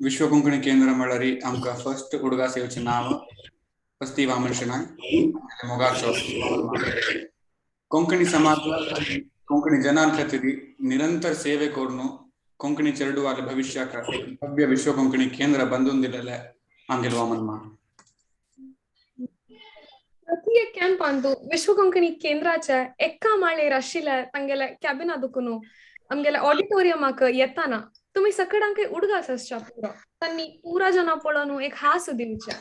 विश्व कोंकणी केंद्र म्हळ्यार आमकां फर्स्ट उडगास येवचें नांव पस्ती वामन शणै मोगाचो. कोंकणी समाज कोंकणी जनां खातीर निरंतर सेवे करून कोंकणी चेरडुवाले भविष्याक एक भव्य विश्व कोंकणी केंद्र बांदून दिलेले आमगेलो वामन मामा. प्रति एक कॅम्पांतू विश्व कोंकणी केंद्राच्या एका माळेर आशिल्ल्या तांगेल्या कॅबिना दुखून आमगेल्या ऑडिटोरियमाक येताना तुमी सकडांक उडगास आसच्या पुरो तांणी पुरा जना पळोवन एक हास दिवच्या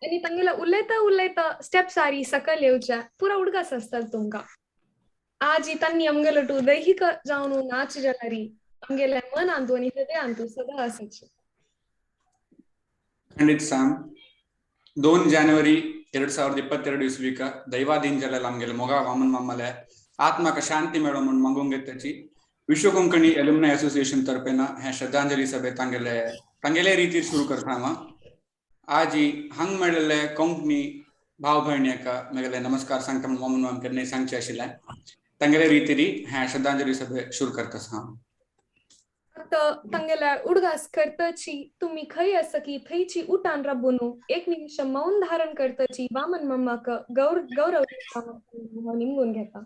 आनी तांगेल्या उलयता उलयता स्टेप्स आरी सकयल येवच्या पुरा उडगास आसतात तुमकां. आजी तांणी आमगेलो टू दैहिक जावन नाच जाल्यारी आमगेल्या मनांतू आनी हृदयांतू सदां आसाचे. ಖಂಡಿತ ಸಾಮ್, 2 ಜಾನ್ವರಿ 2022 ಇಸ್ವಿಕ ದೈವಾಧೀನ ಜಲಲ್ ಆಮಗೆಲೆ ಮೊಗ ವಾಮನ್ ಮಾಮಲೆ ಆತ್ಮಕ ಶಾಂತಿ ಮೇಳೋ म्हूण मागूंक घेताची. विश्व कोंकणी एल्युमनाय असोसिएशन तर्फेन हे श्रद्धांजली सभे तांगेले तांगेले रितीर सुरू करता हांव. आजी हांग मेळिल्ले कोंकणी भाव भयणीक मेगेले नमस्कार सांगता म्हूण वामन माम केन्नाय सांगचें आशिल्लें. तांगेले रितीरी हे श्रद्धांजली सभे सुरू करता हांव. आतां तांगेल्या उडगास करतची तुमी खंय आसा की थंयची उठान राबून एक निमिश मौन धारण करतची वामन मामाक गौरव निमगून घेता.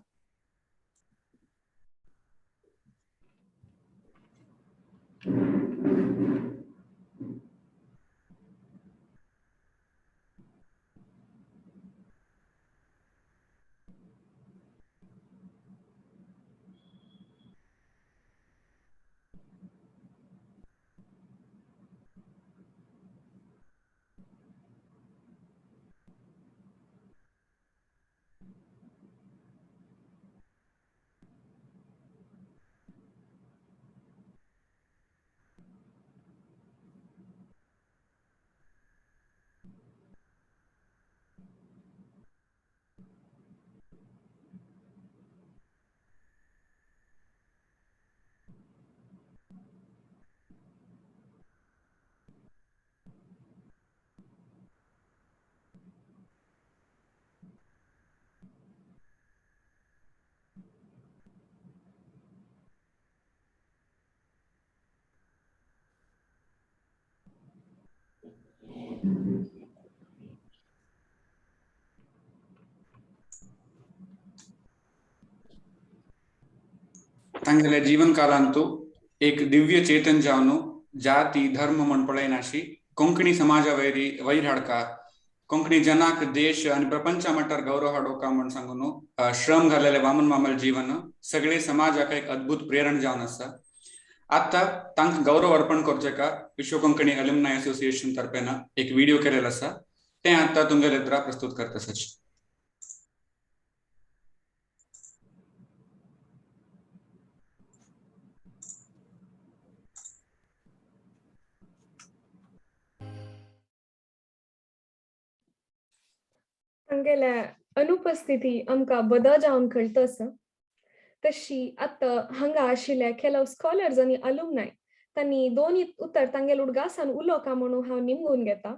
तांगेल्या जीवन कालांतू एक दिव्य चेतन जावन जाती धर्म म्हण पळयनाशी कोंकणी समाजा वैरी वैर हाडका, कोंकणी जनाक देश आनी प्रपंचा मट्टार गौरव हाडोवका म्हण सांगून श्रम घालेले वामन मामाले जीवन सगळे समाजाक एक अद्भुत प्रेरण जावन आसा. आतां तांकां गौरव अर्पण करचें का विश्व कोंकणी एल्युमनाय असोसिएशन तर्फेन एक व्हिडिओ केलेलो आसा, तें आतां तुमगेले एदरा प्रस्तुत करता सच. तांगेल्या अनुपस्थिती आमकां बदल जावन कळटा आसा. तशी आतां हांगा आशिल्ल्या केलाव स्कॉलर्स आनी अलुमनाय तांणी दोन उतर तांगेल उडगासान उलोवका म्हणून हांव निमगून घेता.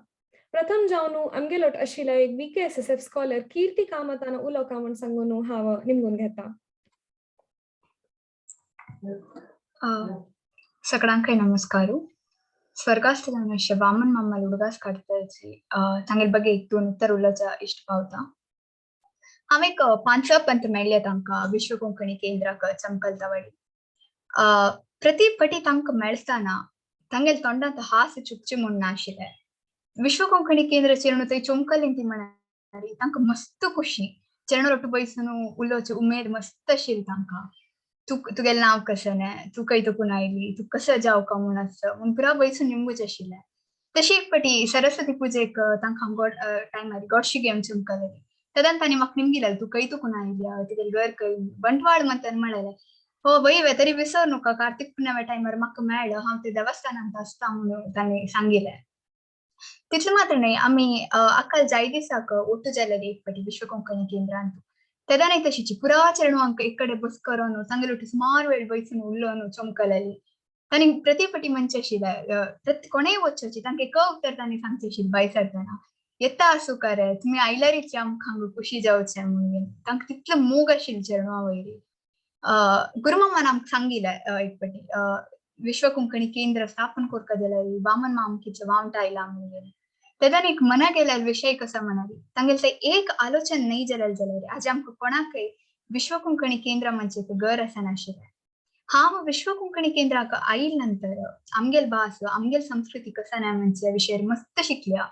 प्रथम जावन आमगेलोट आशिल्ल्या एक VKSSF scholar कीर्ती कामतान उलोवका म्हूण सांगून हांव निमगून घेता. सगळ्यांकय नमस्कार. स्वर्गास्थलान वामन मामाल उडगास काडटाची तांगेल ಬಗ್ಗೆ एक दोन उतर उलोवचा इश्ट पावता. हांव एक 5 पंत मेळ्ळे तांकां विश्व कोंकणी केंद्राक चमकलतावाडी. प्रति पटी तांकां मेळटाना तांगेल तोंडांत हास चुकचे म्हूण नाशिल्लें. विश्व कोंकणी केंद्र चेरणू थंय चमकलीं ती म्हळ्यार तांकां मस्त खुशी, चेरणू बयसून उलोवची उमेद मस्त आशिल्ली तांकां. तुगेलें नांव कशें, तूं खंय तुकून आयली, तूं कसं जावका म्हूण आसा म्हूण पुरा बयसून निमगूच आशिल्लें. तशी एक पटी सरस्वती पुजेक तांकां गोड टायमार गोडशी गेम चमकलेली तेदान तांणी म्हाका निमगिलें, तूं खंय तुकून आयल्या, तुगेलें घर खंय, बंटवाळ म्हणटान म्हणलें. हो वय तरी विसर नुका कार्तिक पुनवे टायमार म्हाका मेळ्ळो, हांव ते देवस्थानांत आसता म्हणून तांणी सांगिल्लें. तितलें मात्र न्हय, आमी अक्कल जाय दिसाक ಒಟ್ಟು जालेली एक पटी विश्व कोंकणी केंद्रांत. तेदानय तशीची पुरा चेडवांक एक कडेन बस करून तांगेले सुमार वेळ बयसून उलोवन चमकलेली. तांणी प्रति पटी म्हणचे आशिल्लें, प्रति कोणेय वचची तांकां एक उतर तांणी सांगचें आशिल्लें भायर सरतना, येता आसूं करे तुमी आयल्यारीच आमकां हांगा खुशी जावचें म्हणून. तांकां तितलो मोग आशिल्लो चेडवां वयरी. गुरुमामान आमकां सांगिल्लें एक पटी, विश्व कोंकणी केंद्र स्थापन कोरका जाल्यार वामन माम कितलो वावटा आयला म्हणून तेदान एक मना गेल्यार विशय कसा म्हणाली तांगेले एक आलोचन नाही जाल्यार जाल्यार आज आमकां कोणाकय विश्व कोंकणी केंद्र म्हणजे घर आसनाशिल्लें. हांव विश्व कोंकणी केंद्राक आयल नंतर आमगेल भास आमगेल संस्कृती कसा ना म्हणजे विशयर मस्त शिकल्या.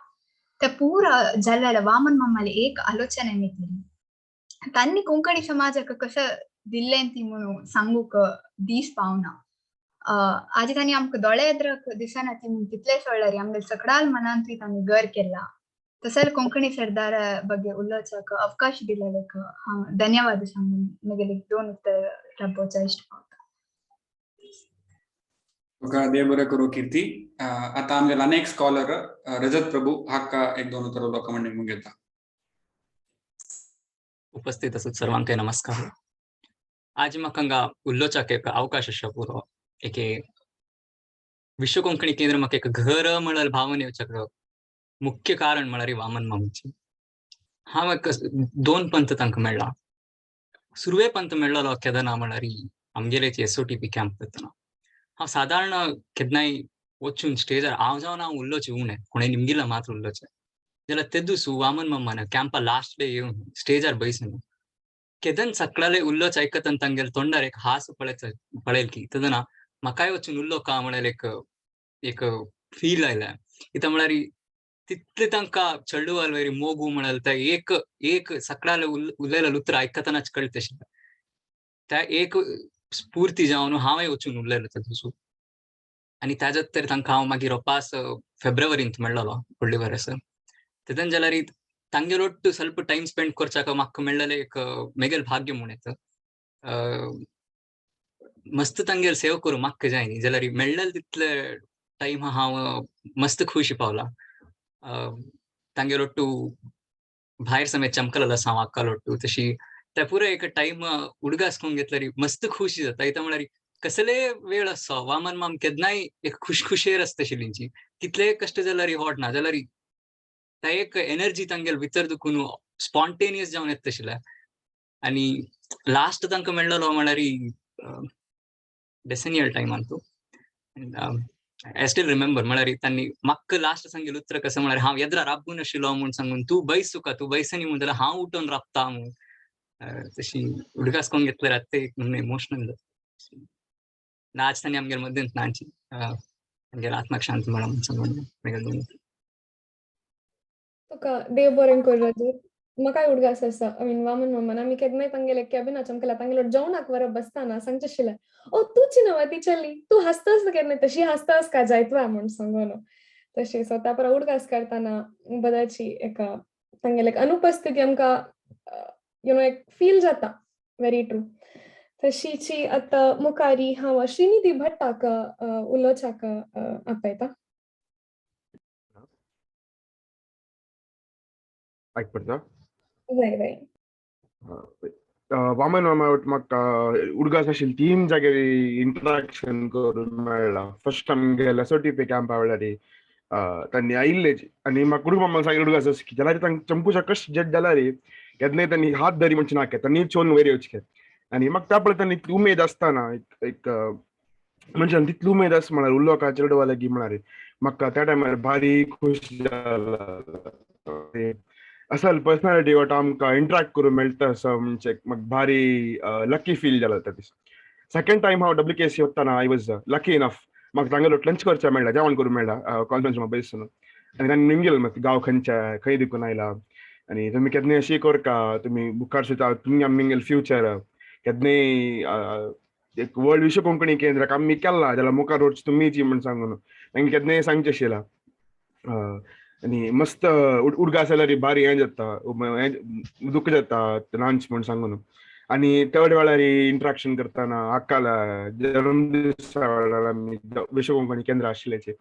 त्या पुरा जाल्यार वामन मामाले एक आलोचने मेळटली तांणी कोंकणी समाजाक कसं दिल्लें ती म्हणून सांगूक दीस पावना. आजी तांणी आमकां दोळे एद्रक दिसना ती म्हूण तितले सोडल्यार आमगेल सकडाल मनांतूय तांणी घर केला. तसर कोंकणी सरदार ಬಗ್ಗೆ उलोवच्याक अवकाश दिलेलेक हांव धन्यवाद सांगून म्हगेले दोन उत्तर राबोवचा इश्ट पावता. तुका देव बरें करूं कीर्ती. आता आमगेला नेक्स्ट स्कॉलर रजत प्रभू हाका एक दोन उतर उलोवंक म्हण निमून घेता. उपस्थित असत सर्वांक नमस्कार. आज म्हाका हांगा उलोवच्याक एक अवकाश आसा पुरो एके विश्व कोंकणी केंद्र म्हाका एक घर म्हळ्यार भावन येवच्याक मुख्य कारण म्हळ्यार वामन मामाची. हांव एक दोन पंथ तांकां मेळ्ळा. सुरवे पंथ मेळ्ळलो केदना म्हळ्यार आमगेले SOTP camp वतना हांव सादारण केन्नाय वचून स्टेजार हांव जावन हांव उल्लोचें उणें कोणें निमगिला मात्र उल्लोचें जाल्यार ते दिसू वामन मामान कॅम्पा लास्ट डे येवन स्टेजार बैसून केदन सकाळले उल्लोच आयकतन तांगेले तोंडार एक हास पळयल की तेदना म्हाकाय वचून उल्लो का म्हळ्यार एक एक फील आयलें. कित्या म्हळ्यार तितले तांकां चेडवाल वयर मोगू म्हळ्यार त्या एक एक सकाळले उलयलें उतर आयकतनाच कळटा आशिल्लें. त्या एक स्फूर्ती जावन हांवय वचून उलयलो ते दिसू. आनी ताज्या तर तांकां हांव मागीर रोपास फेब्रुवारींत मेळ्ळलो व्हडले वर्स. तेदन जाल्यार तांगेलो ಒಟ್ಟು ಸ್ವಲ್ಪ ಟೈಮ್ ಸ್ಪೆಂಡ್ ಕೊರ್ಚಾಕ म्हाका मेळ्ळेलें एक मेगेल भाग्य म्हूण येता. मस्त तांगेल सेव करूं म्हाका जायनी जाल्यार मेळ्ळेले तितले टायम हांव मस्त खुशी पावला. तांगेल ಒಟ್ಟು भायर समेत चमकलेलो आसा हांव आक्काल ಒಟ್ಟು तशी त्या पुरो एक टायम उडगास करून घेतल्यार मस्त खुशी जाता. कित्याक म्हळ्यार कसले वेळ आसो वामन माम केन्नाय एक खुशखुशेर आसता आशिल्ली. कितलेय कश्ट जाल्यार होट ना जाल्यार त्या एक एनर्जी तांगेल भितर दुखून स्पॉन्टेनियस जावन येता आशिल्लें. आनी लास्ट तांकां मेळ्ळलो म्हळ्यार डेसेनियल टायमान तूं I still remember म्हळ्यार तांणी म्हाका लास्ट सांगिल्लें उतर कशें म्हळ्यार हांव येद्रा राबून आशिल्लो म्हूण सांगून तूं बैस तुका तूं बैसनी म्हूण जाल्यार हांव उठून राबता म्हूण तशी उडगास करून घेतल्यार आतां एक म्हणून इमोशनल जाता. नाच तांणी आमगेले मद्देंत नाची आमगेल्या आत्माक शांती मेळो म्हूण सांगून मागीर दोन. तुका देव बरें कर रजत. म्हाकाय उडगास आसा I mean Vaman मामान आमी केन्नाय तांगेले कॅबिनाच आमकां तांगेलो जेवणाक वरप बसतना सांगचें आशिल्लें ओ तूं चिनवा ती चली तूं हासतास केन्नाय तशी हासतास का जायतवा म्हूण सांगून तशी. सो त्या परा उडगास करतना बदाची एका तांगेले अनुपस्थिती आमकां you know एक फील जाता. Very true. तशीची आतां मुखारी हांव श्रीनिधी भट्टाक उलोवच्याक आपयता. आयक पडटा. जाय जाय. वामन मामा म्हाका उडगास आशिल्ली तीन जाग्यार इंटराक्शन करून मेळ्ळा. फर्स्ट आमगेल्या SOTP कॅम्पा वेळार तांणी आयिल्ले आनी म्हाका उडू मामा सांगिल्लें उडगास आसा की जाल्यार तांकां चंपूच्या कश्ट जेट जाल्यार केन्नाय तांणी हात धरी म्हणचे नाका तांणी चोवन वयर येवचें. आनी म्हाका त्या पळय तांणी इतली उमेद आसतना एक एक मनशान तितली उमेद आसा म्हळ्यार उलोवका चेडवा लागीं म्हळ्यार म्हाका त्या टायमार भारी खूश जाला. असल पर्सनॅलिटी वाट आमकां इंटरॅक्ट करूंक मेळटा असो म्हणजे म्हाका भारी लकी फील जाला त्या दीस. सेकंड टायम हांव WKC वतना I was lucky enough म्हाका तांगेलो लंच करचें मेळ्ळा जेवण करूंक मेळ्ळा कॉन्फरन्स रुमा बैसून. आनी तांणी निमगेलो म्हाका गांव खंयचे खंय देखून आयला आनी तुमी केन्नाय अशी करका तुमी मुखार सुद्दां तुमी आमगेले फ्युचर केन्नाय एक वर्ल्ड विश्व कोंकणी केंद्राक आमी केला जाल्यार मुखार वचचे तुमीची म्हण सांगून तांकां केन्नाय सांगचें आशिल्लें. आनी मस्त उडगास जाल्यार भारी हें जाता दुख्ख जाता नाच म्हण सांगून. आनी थर्ड वेळार इंटराक्शन करतना आक्काला जल्मदिसा वेळार आमी विश्व कोंकणी केंद्र आशिल्ल्याचे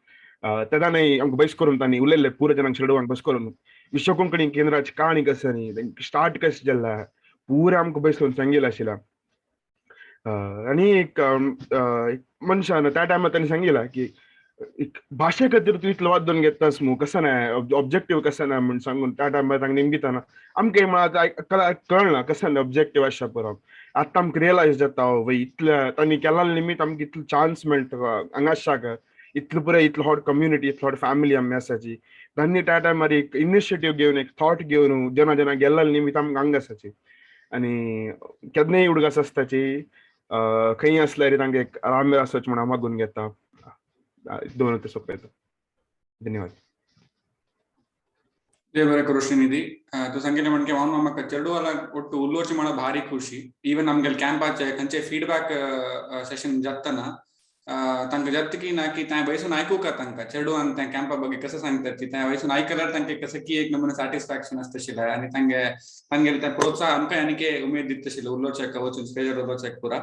तेन्ना आमकां बैस करून तांणी उलयल्ले पुरो जणांक चेडवांक बस करून विश्व कोंकणी केंद्राची काणी कशें न्ही स्टार्ट कशें जाल्ला पुरें आमकां बैस करून सांगिल्लें आशिल्लें. आनी एक मनशान त्या टायमार तांणी सांगिल्लें की एक भाशे खातीर तूं इतलो वादोवन घेतास मू कसो ना ऑब्जेक्टीव कसो ना म्हूण सांगून त्या टायमार तांकां निमगितना आमकां म्हळ्यार कळना कसो ना ऑब्जेक्टीव आसता पुरो. आतां आमकां रियलायज जाता वय इतले तांणी केला निमित्त आमकां इतलो चान्स मेळटा हांगाशाक, इतलो पुराय इतलो हॉट कम्युनिटी, इतलो हॉट फॅमिली आमी आसाची. तांणी त्या टायमार एक इनिशिएटीव घेवन, एक थॉट घेवन जेन्ना जेन्ना गेल्ले निमित्त आमकां हांगा आसाची. आनी केन्नाय उडगास आसताची, खंय आसल्यार तांकां एक आराम आसोच म्हूण हांव मागून घेता. दोन सोंपयता. धन्यवाद. देव बरें करूं श्रीनिधी. तूं सांगिल्लें म्हणके वामन मामाक चेडवाला ಒಟ್ಟು ಉಲ್ಲೋಚಿ ಮಾಡ ಭಾರಿ ಖುಷಿ. ಈವನ್ ನಮ್ಗೆ ಕ್ಯಾಂಪಾಚೆ ಕಂಚೆ ಫೀಡ್ಬ್ಯಾಕ್ ಸೆಷನ್ जातना तांकां जातकी ना की तांय बयसून आयकूका तांकां चेडवान त्या कॅम्पा ಬಗ್ಗೆ कसं सांगतात ती त्या वयसून आयकल्यार तांकां कसं की एक नमुने सॅटिस्फॅक्शन आसतशिल्लें आनी तांगे तांगेले तें प्रोत्साहन आमकां आनीक उमेद दितशिल्लें उलोवच्याक वचून स्टेजार उलोवच्याक पुरा.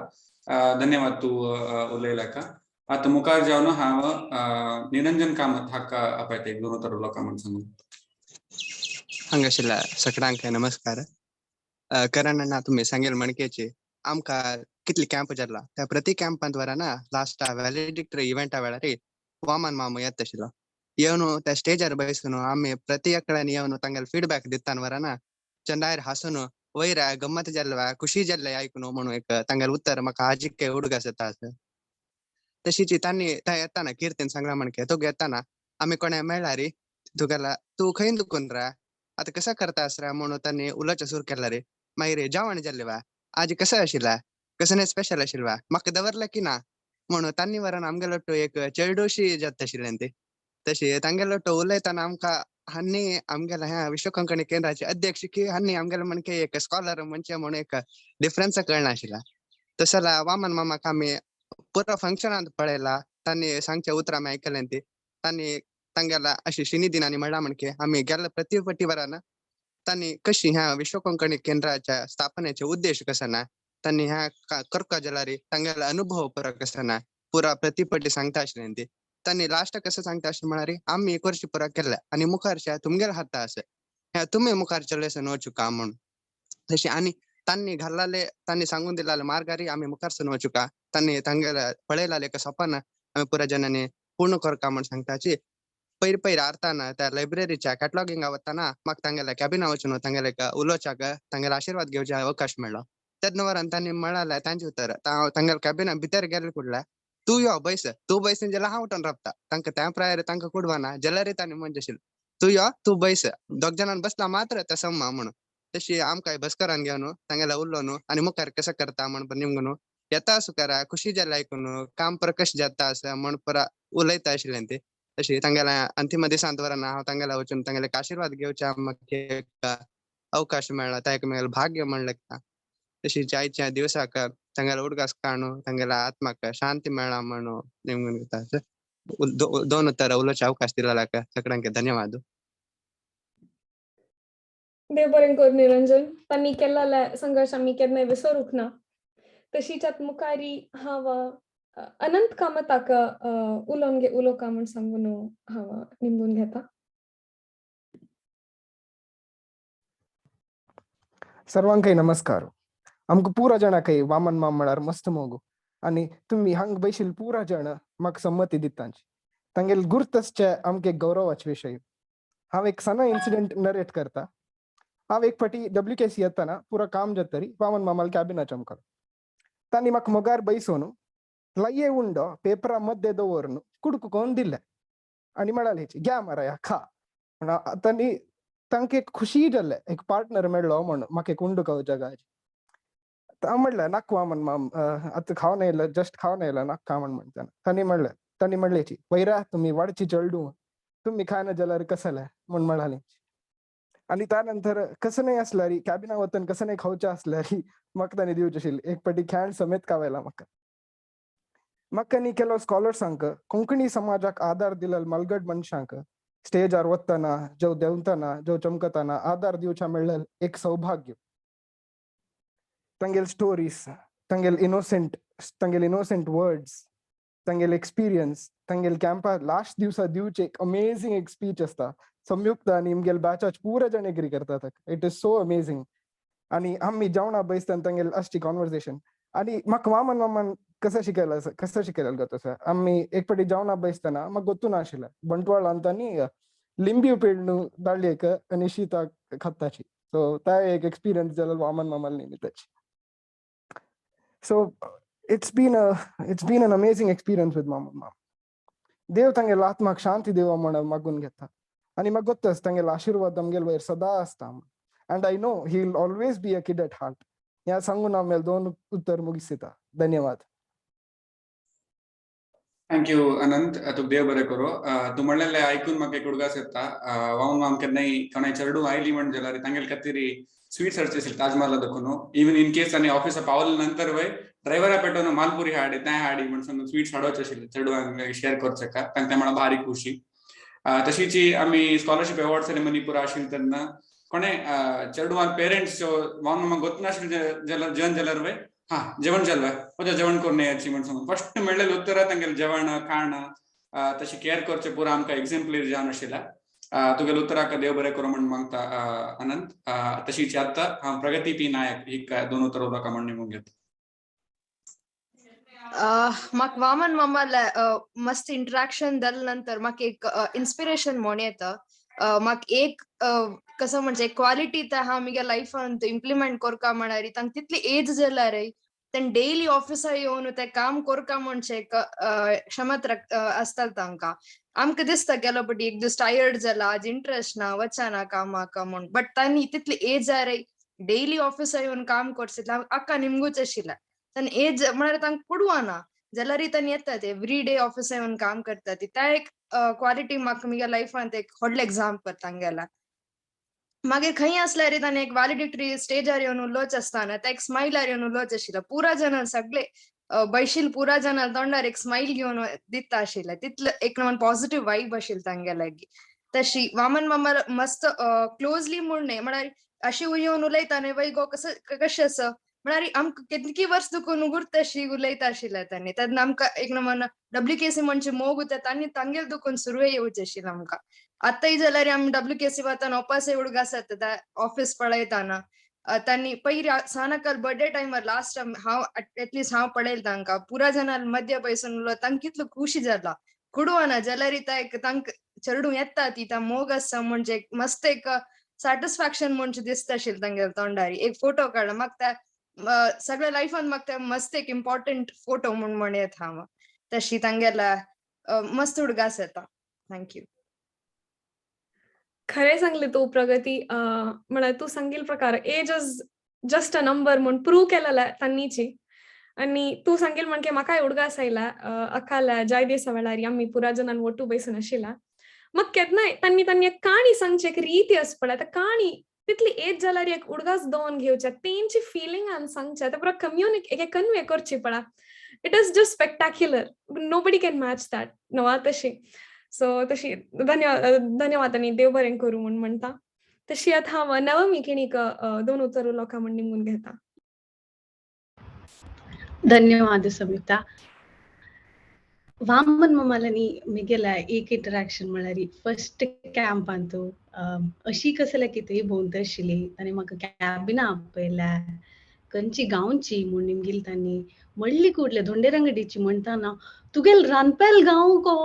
धन्यवाद तूं उलयल्याका. आतां मुखार जावन हांव निरंजन कामत हाका आपयता एक दोन उतरां उलोवका म्हूण सांगून. हांगाशिल्ल्या सगळ्यांक नमस्कार. करण अण्णा तुमी सांगेल म्हणकेची आमकां कितले कॅम्प जाल्ला त्या प्रति कॅम्पांत वराना लास्ट व्हॅलिडिक्टरी इव्हेंटा वेळार वामन मामू येता आशिल्लो. येवन त्या स्टेजार बसून आमी प्रति एकल्यान येवन तांगेले फीडबॅक दितान वराना चंदायर हासून वयर गम्मत जाल्ले खुशी जाल्ले आयकून म्हणून एक तांगेले उत्तर म्हाका आजिके उडगास येता आसा. तशीच तांणी थंय येताना कीर्तीन सांगला म्हणके तुका येताना आमी कोणा मेळ्ळा रे तुगेला तूं खंय दुखून रा आतां कसं करता आसरा म्हणून तांणी उलोवचें सुरू केला रे. मागीर जेवण जाल्लें वा आज कसं आशिल्लें कसं स्पेशल आशिल्लें वा म्हाका दवरलें की ना म्हणून तांणी वरान आमगेलो तो एक चेडूशी जाता आशिल्लें ती. तशी तांगेलो तो उलयतना आमकां हांणी आमगेल्या ह्या विश्व कोंकणी केंद्राचे अध्यक्ष की हांणी आमगेले म्हणके एक स्कॉलर म्हणजे म्हणून एक डिफरन्स कळनाशिल्ला. तसला वामन मामाक आमी पुरो फंक्शनांत पळयला, तांणी सांगच्या उतरां आमी आयकलें ती. तांणी तांगेला अशी श्रीनिधीन म्हणला म्हणके आमी गेल्ले प्रति पटी वरान तांणी कशी ह्या विश्व कोंकणी केंद्राच्या स्थापनेचे उद्देश कसो ना, तांणी ह्या करका जाल्यार तांगेलो अनुभव पुरो कसो ना पुरा प्रतिपटी सांगता आशिल्लें ती. तांणी लास्ट कसं सांगता अशें म्हळ्यार आमी एक वर्स पुरो केल्ले आनी मुखारच्या तुमगेल्या हाता आसा ह्या तुमी मुखार चलयसन वचुका म्हणून. तशें आनी तांणी घाल्लाले तांणी सांगून दिलाले मार्गारी आमी मुखारसून वचुका, तांणी तांगेले पळयलाले एक सपन आमी पुरा जणांनी पूर्ण करका म्हूण सांगताची. पयर पयर आरताना त्या लायब्ररीच्या कॅटलॉगिंगा वतना म्हाका तांगेल्या कॅबिना वचून तांगेले उलोवच्याक तांगेले आशिर्वाद घेवचे अवकाश मेळ्ळो. तेन्ना वरान तांणी म्हळाले तांचे उतर तांगेल्या कॅबिना भितर गेले कुडल्या तूं यो बैस, तूं बैसून जाल्यार हांव उठून रावता. तांकां त्या प्रायर तांकां कुडवाना जाल्यार तांणी म्हणजे आशिल्लें तूं यो तूं बैस, दोग जाणान बसला मात्र त्या सम्मा म्हणून. तशी आमकां बसकरान घेवन तांगेल्या उरलो न्हू आनी मुखार कसं करता म्हण निमगून येता सुकारा खुशी जाल्या आयकून काम पर कशें जाता आसा म्हण पुरा उलयता आशिल्लें ती. तशी तांगेल्या अंतिम दिसांत वरान हांव तांगेल्या वचून तांगेले आशिर्वाद घेवच्या म्हाका एक अवकाश मेळ्ळा, ता एक म्हगेलें भाग्य म्हणलें. तशी आयच्या दिवसाक तांगेले उडगास काणू तांगेल्या आत्माक शांती मेळ्ळा म्हणून निमगून घेता. दोन उतरां उलोवचे अवकाश दिला सगळ्यांक धन्यवाद. देव बरें कर निरंजन. तांणी केल्लो संघर्श आमी केन्नाय विसरूंक ना. तशीच आतां मुखारी हांव अनंत कामताक उलोवन घे उलोवका म्हूण सांगून हांव निमगून घेता. सर्वांकय नमस्कार. आमकां पुरा जाणांकय वामन माम म्हळ्यार मस्त मोगू आनी तुमी हांगा बैशिल्ले पुरा जाण म्हाका संमती दितांची. तांगेले गुर्त आसचे आमकां एक गौरवाचे विशय. हांव एक सना इन्सिडंट नरेट करता. हांव एक फावटी WKC येतना पुरा काम जातरी वामन मामाल कॅबिनाच्या आमकां तांणी म्हाका मोगार बैसोवन लये उंडो पेपरा मध्ये दवरून कुडको करून दिले आनी म्हळाले घ्या माराया खा. तांणी तांकां एक खुशी जाल्लें एक पार्टनर मेळ्ळो म्हणून म्हाका एक उंडो खावच्या गाजी. हांव म्हणलें नाका वामन माम आतां खावन येयला जस्ट खावन येयला नाका म्हण म्हणटाना तांणी म्हणलें तांणी म्हणलेची वयरा तुमी वाडची चेडूं तुमी खायना जाल्यार कसलें म्हण म्हणाली. आनी त्या नंतर कसं नाही असल्यार कॅबिना वतन कसं नाही खावचें असल्यार म्हाका तांणी दिवचें आशिल्लें एक पाटी खेळ समेत खावयला म्हाका. म्हाका न्ही केलो स्कॉलर्सांक कोंकणी समाजाक आदार दिलेल मलगड मनशांक स्टेजार वतना जेव देंवतना जेव चमकतना आदार दिवच्या मेळ्ळें एक सौभाग्य. तांगेले स्टोरीज तांगेले इनोसंट वर्ड्स तांगेले एक्सपिरियन्स तांगेले कॅम्पार लास्ट दिवसा दिवचे एक अमेझींग एक स्पीच आसता. संयुक्त आनी आमगेले बॅचाच पुरा जाण एग्री करतात. It is so amazing. आनी आमी जेवणा बैसतना तांगेले आसची कॉन्वर्सेशन आनी म्हाका वामन मामान कसं शिकयला कसं शिकयलें गो तसं आमी एक फावटी जेवणा बैसतना म्हाका गोत्तू नाशिल्लें बंटवाळान तांणी लिंबी पेडणू दाळयेक आनी शीताक खाताची. सो ता एक एक्सपिरियन्स जालो Vaman मामाल निमित्ताची. So it's been an amazing experience with Vaman माम. देव तांगेलो आत्माक शांती देवा म्हण मागून घेता आनी म्हाका गोत्त आसा, तांगेलो आशिर्वाद आमगेल वयर सदां आसता and I know he will always be a kid at heart. ह्या सांगून हांव म्हाजे दोन उतर मुगिसता. धन्यवाद. Thank you अनंत, तुका देव बरें करो. तूं म्हणलेलें आयकून म्हाका एक उडगास येता. वामन माम केन्नाय कोणाय चेडूं आयली म्हण जाल्यार तांगेले खातीर स्वीट्स हाडचे आशिल्ले ताजमहला दाखोवन. इवन इन केस आनी ऑफिसा पावले नंतर वय ड्रायव्हरा पेटोवन मालपुरी हाडी, तें हाडी म्हण सांगून स्वीट्स हाडोवचे आशिल्ले चेडवांक शेअर करचेका. तांकां तें म्हणल्यार भारी खुशी. तशीच आमी स्कॉलरशीप अवॉर्ड सेरेमनी पुरा आशिल्ली तेन्ना कोणे चेडवान पेरेंट्स वामन मामाक गोत्तनाशिल्ले जाल्यार, जेवण जाल्यार वय, हा जेवण जालें, वचा जेवण करून याची म्हण सांगून फर्स्ट मेळ्ळेलें उत्तर तांगेलें जेवण खाण. तशी केअर करचें पुरा आमकां एक्झाम्पलरी जावन आशिल्लें. तुगेले उत्तराक देव बरें करूं म्हण मागता अनंत. तशीच आतां हांव प्रगती पी नायक ही दोन उतर उलोवका म्हण निमून घेता. म्हाका वामन मामाले मस्त इंटरॅक्शन जाले नंतर म्हाका एक इन्स्पिरेशन म्हण येता. म्हाका एक कसं म्हणजे क्वालिटी त्या हा म्हगे लायफान इम्प्लिमेंट करका म्हळ्यार तांकां तितली एज जाल्यार तें डेली ऑफिसा येवन ते काम करका म्हणजे एक क्षमत आसता तांकां. आमकां दिसता गेलो पटी एक दीस टायर्ड जाला, आज इंट्रस्ट ना, वचना कामाक म्हूण, बट तांणी तितली एज जाल्यार डेली ऑफिसा येवन काम करचे अक्का निमगूच आशिल्लें. तांणी एज म्हळ्यार तांकां पुडवाना जाल्यारय तांणी येतात, एवरी डे ऑफिसा येवन काम करतात. ती एक क्वालिटी म्हाका म्हज्या लायफांत एक व्हडलें एग्जाम्पल तांगेला. मागीर खंय आसल्यार ताणें एक व्हॅलिडिटरी स्टेजार येवन उलोवच आसतना ते एक स्मायलार येवन उलोवच आशिल्लें. पुरा जाणां सगळे बैशील पुरा जाणां तोंडार एक स्मायल घेवन दिता आशिल्लें. तितलें एक नवन पॉझिटिव्ह वायब आशिल्लें तांगे लागीं. तशी वामन मामा मस्त क्लोजली म्हूण न्हय, म्हळ्यार अशी येवन उलयता न्हय, वय गो, कसं कशें आसा म्हळ्यार आमकां कितकी वर्स दुखून उगुर्त अशी उलयता आशिल्लें तांणी. तेन्ना आमकां एक नमन डब्ल्यू के सी म्हणजे मोग उरता तांणी तांगेल दुखून सुरवे येवचें आशिल्लें आमकां. आतांय जाल्यार आमी डब्ल्यू के सी वताना उपास उडगास जाता ऑफिस पळयताना. तांणी पयली सानकाल बर्थडे टायमार लास्ट टायम हांव एटलिस्ट हांव पळयलें तांकां पुरा जाणां मध्य बैसून उलोवप, तांकां कितलो खुशी जाला. कुडवाना जाल्यार एक तांकां चेडूं येता ती ता मोग आसा म्हणजे एक मस्त एक सॅटिस्फॅक्शन म्हणजे दिसता आशिल्लें तांगेल्या तोंडार. एक फोटो काडला म्हाका, त्या सगळ्या लायफान म्हाका ते मस्त एक इम्पॉर्टंट फोटो म्हूण म्हण येता हांव. तशी तांगेल्या मस्त उडगास येता. Thank you. खरें सांगलें तूं प्रगती. म्हळ्यार तूं सांगिल्ले प्रकार age is just a number म्हूण प्रूव केलेलें तांणीची. आनी तूं सांगील म्हणके म्हाकाय उडगास आयला. अकाल्या जाय दिसा वेळार आमी पुरा जाणान ಒಟ್ಟು बैसून आशिल्ला. म्हाका केन्नाय तांणी तांणी एक काणी सांगची एक रिती आसा पळय, आतां काणी तितली एज जाल्यार एक उडगास दवरून घेवचे, तेंची फिलिंगान सांगचे, ते पुरा कम्युनिक एक कन्वे करची पळय, it is just spectacular, nobody can match that न्हू तशी. सो तशी धन्यवाद, धन्यवाद आनी देव बरें करूं म्हूण म्हणटा. तशी आतां हांव नवमी किणीक दोन उतर लोकां म्हण निमून घेता. ಧನ್ಯವಾದ ಸಂಯುಕ್ತ. ವಾಮನ್ ಮಮಾಲನಿ मिगेला एक इंटरॅक्शन म्हळ्यार फर्स्ट कॅम्प अंतू अशी कसले कितें भोंवत आशिल्ली. ताणें म्हाका कॅबिना आपयल्या. खंयची गांवची म्हूण निमगील तांणी. म्हणली कुडले धोंडेरंगडीची म्हणटाना तुगेल रानपेल गांव गो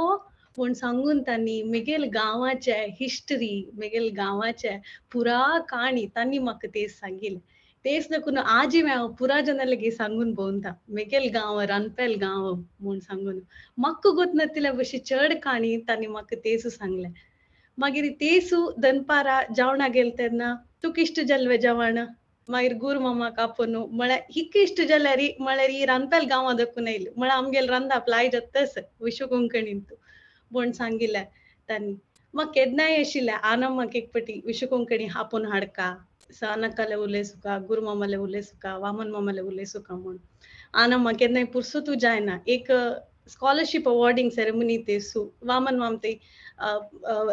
म्हूण सांगून तांणी मेगेल गांवाचे हिस्ट्री, मेगेल गांवाचे पुरा काणी तांणी म्हाका तेच सांगिल्लें. तेच देखून आजी हांव पुरा जना लेगीत सांगून भोंवता, मेगेल गांव रानपेल गांव म्हूण सांगून. म्हाका गोत नातिल्ल्या भशेन चड काणी तांणी म्हाका तेच सांगलें. मागीर तेसू दनपारा जेवणाक गेले तेन्ना तुका इश्ट जाल्लें जेवण? मागीर गुरू मामाक आपोवन म्हळ्यार हिका इश्ट जाल्यार म्हळ्यार ही रानपेल गांवां दाखोवन येयली म्हळ्यार आमगेले रांदाप लाय जाताच विश्व कोंकणींत म्हूण सांगिल्लें तांणी. म्हाका केन्नाय आशिल्लें आना म्हाका एक पटी विश्व कोंकणी आपोवन हाडका, सानकाले उलयसुका, गुरू मामाले उलयसुका, वामन मामाले उलयसुका म्हूण. आना म्हाका केन्नाय पुरसतू जायना. एक scholarship awarding ceremony Tesu Vaman माम ते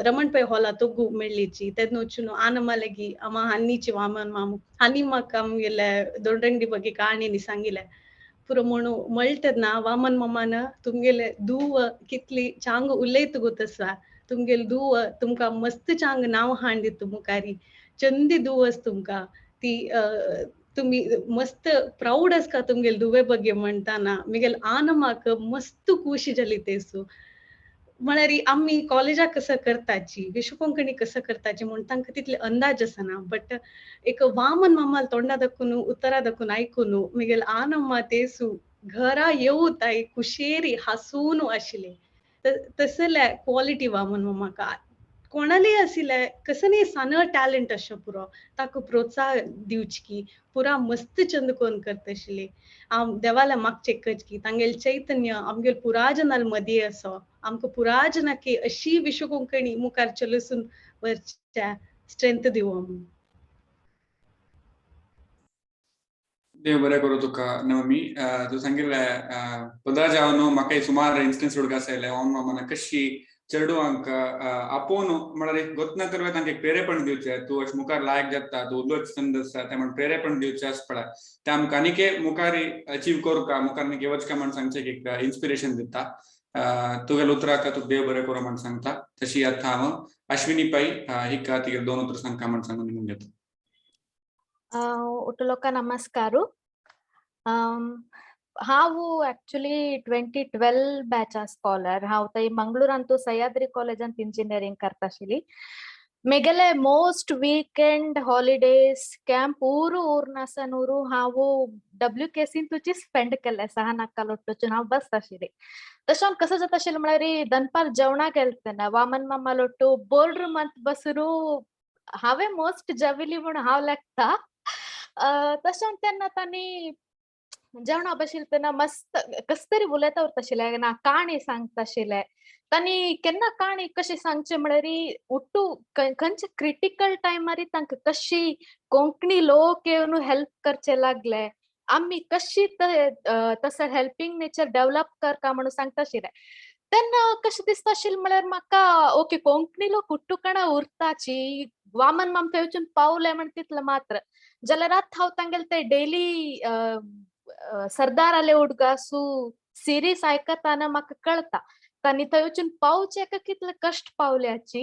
रमण पै हॉला तोगू मेळ्ळीची तेन्ना वचून आनमा लेगी आमा हन्नीची वामन मामू हनी म्हाका आमगेले दोंडरंगडी ಬಗ್ಗೆ काणीनी सांगिल्लें पुरो म्हणू मळटना वामन मामान तुमगेले धूव कितली चांग उलयत गोतसा, तुमगेले धूव तुमकां मस्त चांग नांव हाण दिता मुखारी, चंदी धूव आसा तुमकां ती, तुमी मस्त प्राऊड आसका तुमगेले धुवे ಬಗ್ಗೆ म्हणटाना मिगेल आनमाक मस्त खुशी जाली तेसू. म्हळ्यार आमी कॉलेजाक कसं करताची, विश्व कोंकणी कसं करताची म्हूण तांकां तितले अंदाज आसना. बट एक वामन मामाल तोंडा दखून उतरा दखून आयकून मिगेल आनम्मा तेसू घरा येवू ताई कुशेरी हासून आशिल्ले. तसले क्वॉलिटी वामन मामाक कोणाली आशिल्ले कसं सान टॅलेंट अशें पुरो ताका प्रोत्साहन दिवची की पुरा मस्त चंद कोन करता आशिल्ली. हांव देवाल्या मागचें की तांगेले चैतन्य आमगेल पुरा जनाल मदीं असो आमकां पुरा जनाकी अशी विश्व कोंकणी मुखार चलसून वरच्या स्ट्रेंथ दिवो म्हूण. देव बरें करूं तुका नवमी. तूं सांगिल्लें पदा जावन म्हाका सुमार इन्स्टन्स उडगास आयले. वामन मामान कशी चेडवांक आपोवन म्हळ्यार गोतना तर तांकां एक प्रेरेपण दिवचें, तूं अशें मुखार लायक जाता, तूं उलोवच संद आसा, तें म्हण प्रेरेपण दिवचें आसा पळय, तें आमकां आनीक मुखार अचीव करुका मुखार आनीक वचका म्हण सांगचें एक इन्स्पिरेशन दिता. तुगेल्या उतराक तुका देव बरें करूं म्हण सांगता. तशी आतां हांव अश्विनी पै हिका तिगेले दोन उतरां सांगका म्हण सांगून निमून घेता. ಒಟ್ಟು ನಮಸ್ಕಾರ. ಹಾವು ಆಕ್ಚುಲಿ 2012 ಬ್ಯಾಚ್ ಸ್ಕಾಲರ್. ಹಾವು ತೈ ಮಂಗಳೂರಂತೂ ಸಹ್ಯಾದ್ರಿ ಕಾಲೇಜ್ ಅಂತ ಇಂಜಿನಿಯರಿಂಗ್ ಕರ್ತಾಶಿಲಿ. ಮೆಗಲೆ ಮೋಸ್ಟ್ ವೀಕೆಂಡ್ ಹಾಲಿಡೇಸ್ ಕ್ಯಾಂಪ್ ಊರು ಊರ್ನಾಸನೂರು ಹಾವು ಡಬ್ಲ್ಯೂ ಕೆ ಸಿ तुची स्पेंड केल्ले सहा नाका लोट्टोचून हांव बस आशिल्ली. तशें हांव कसं जाता आशिल्लें म्हळ्यार दनपार जेवणाक गेले तेन्ना वामन मामा लोट्टू बोर्ड रूमांत बसून हांवें मोस्ट जेविली म्हूण हांव लेखता. तशें तेन्ना तांणी जेवणा बशिल्लें तेन्ना मस्त कस तरी उलयता उरता आशिल्लें ना काणी सांगता आशिल्लें. तांणी केन्ना काणी कशी सांगचे म्हळ्यार उट्टू खंयचे क्रिटिकल टायमार तांकां कशी कोंकणी लोक येवन हेल्प करचे लागले, आमी कशी तसो हेल्पींग नेचर डेव्हलप करका म्हणून सांगता आशिल्लें. तेन्ना कशें दिसता आशिल्लें म्हळ्यार म्हाका ओके कोंकणी लोक उट्टूकणा उरताची, वामन माम थंय वचून पावले म्हण तितलें मात्र. जाल्यार आतां हांव तांगेले ते डेली सरदार आले उडगासू सिरीज आयकताना म्हाका कळटा तांणी थंय वचून पावचे कितले कश्ट पावल्याची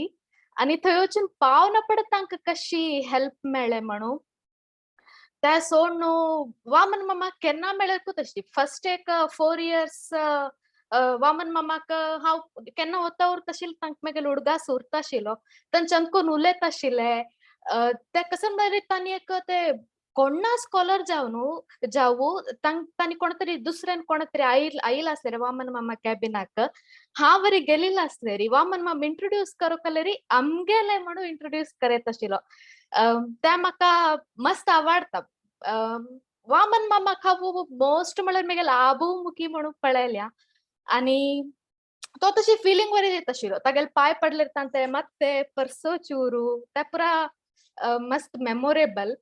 आनी थंय वचून पावना पडत तांकां कशी हेल्प मेळ्ळे म्हणून. त्या सोड न्हू वामन मामा केन्ना मेळ्ळें तशी फर्स्ट एक 4 इयर्स वामन मामाक हांव केन्ना वता उरता आशिल्लें तांकां मागीर उडगास उरता आशिल्लो, तांच्यान कोण उलयता आशिल्ले. ते कसं म्हळ्यार तांणी एक ते कोण्णा स्कॉलर जावं न्हू जावं तांणी कोण तरी दुसऱ्यान कोण तरी आयल आसले रे वामन मामा कॅबिनाक, हांव बरी गेलेली आसले री वामन मामा इंट्रोड्यूस करूंक री आमगेले म्हणून इंट्रोड्यूस करत आशिल्लो. ते म्हाका मस्त आवडटा. वामन मामाक हांव मोस्ट म्हळ्यार मागीर आबूमुखी म्हणून पळयल्या आनी तो तशी फिलिंग बरी दिता आशिल्लो. तागेले पांय पडले तांचे मात ते परसो चुरू ते पुरा मस्त मेमोरेबल.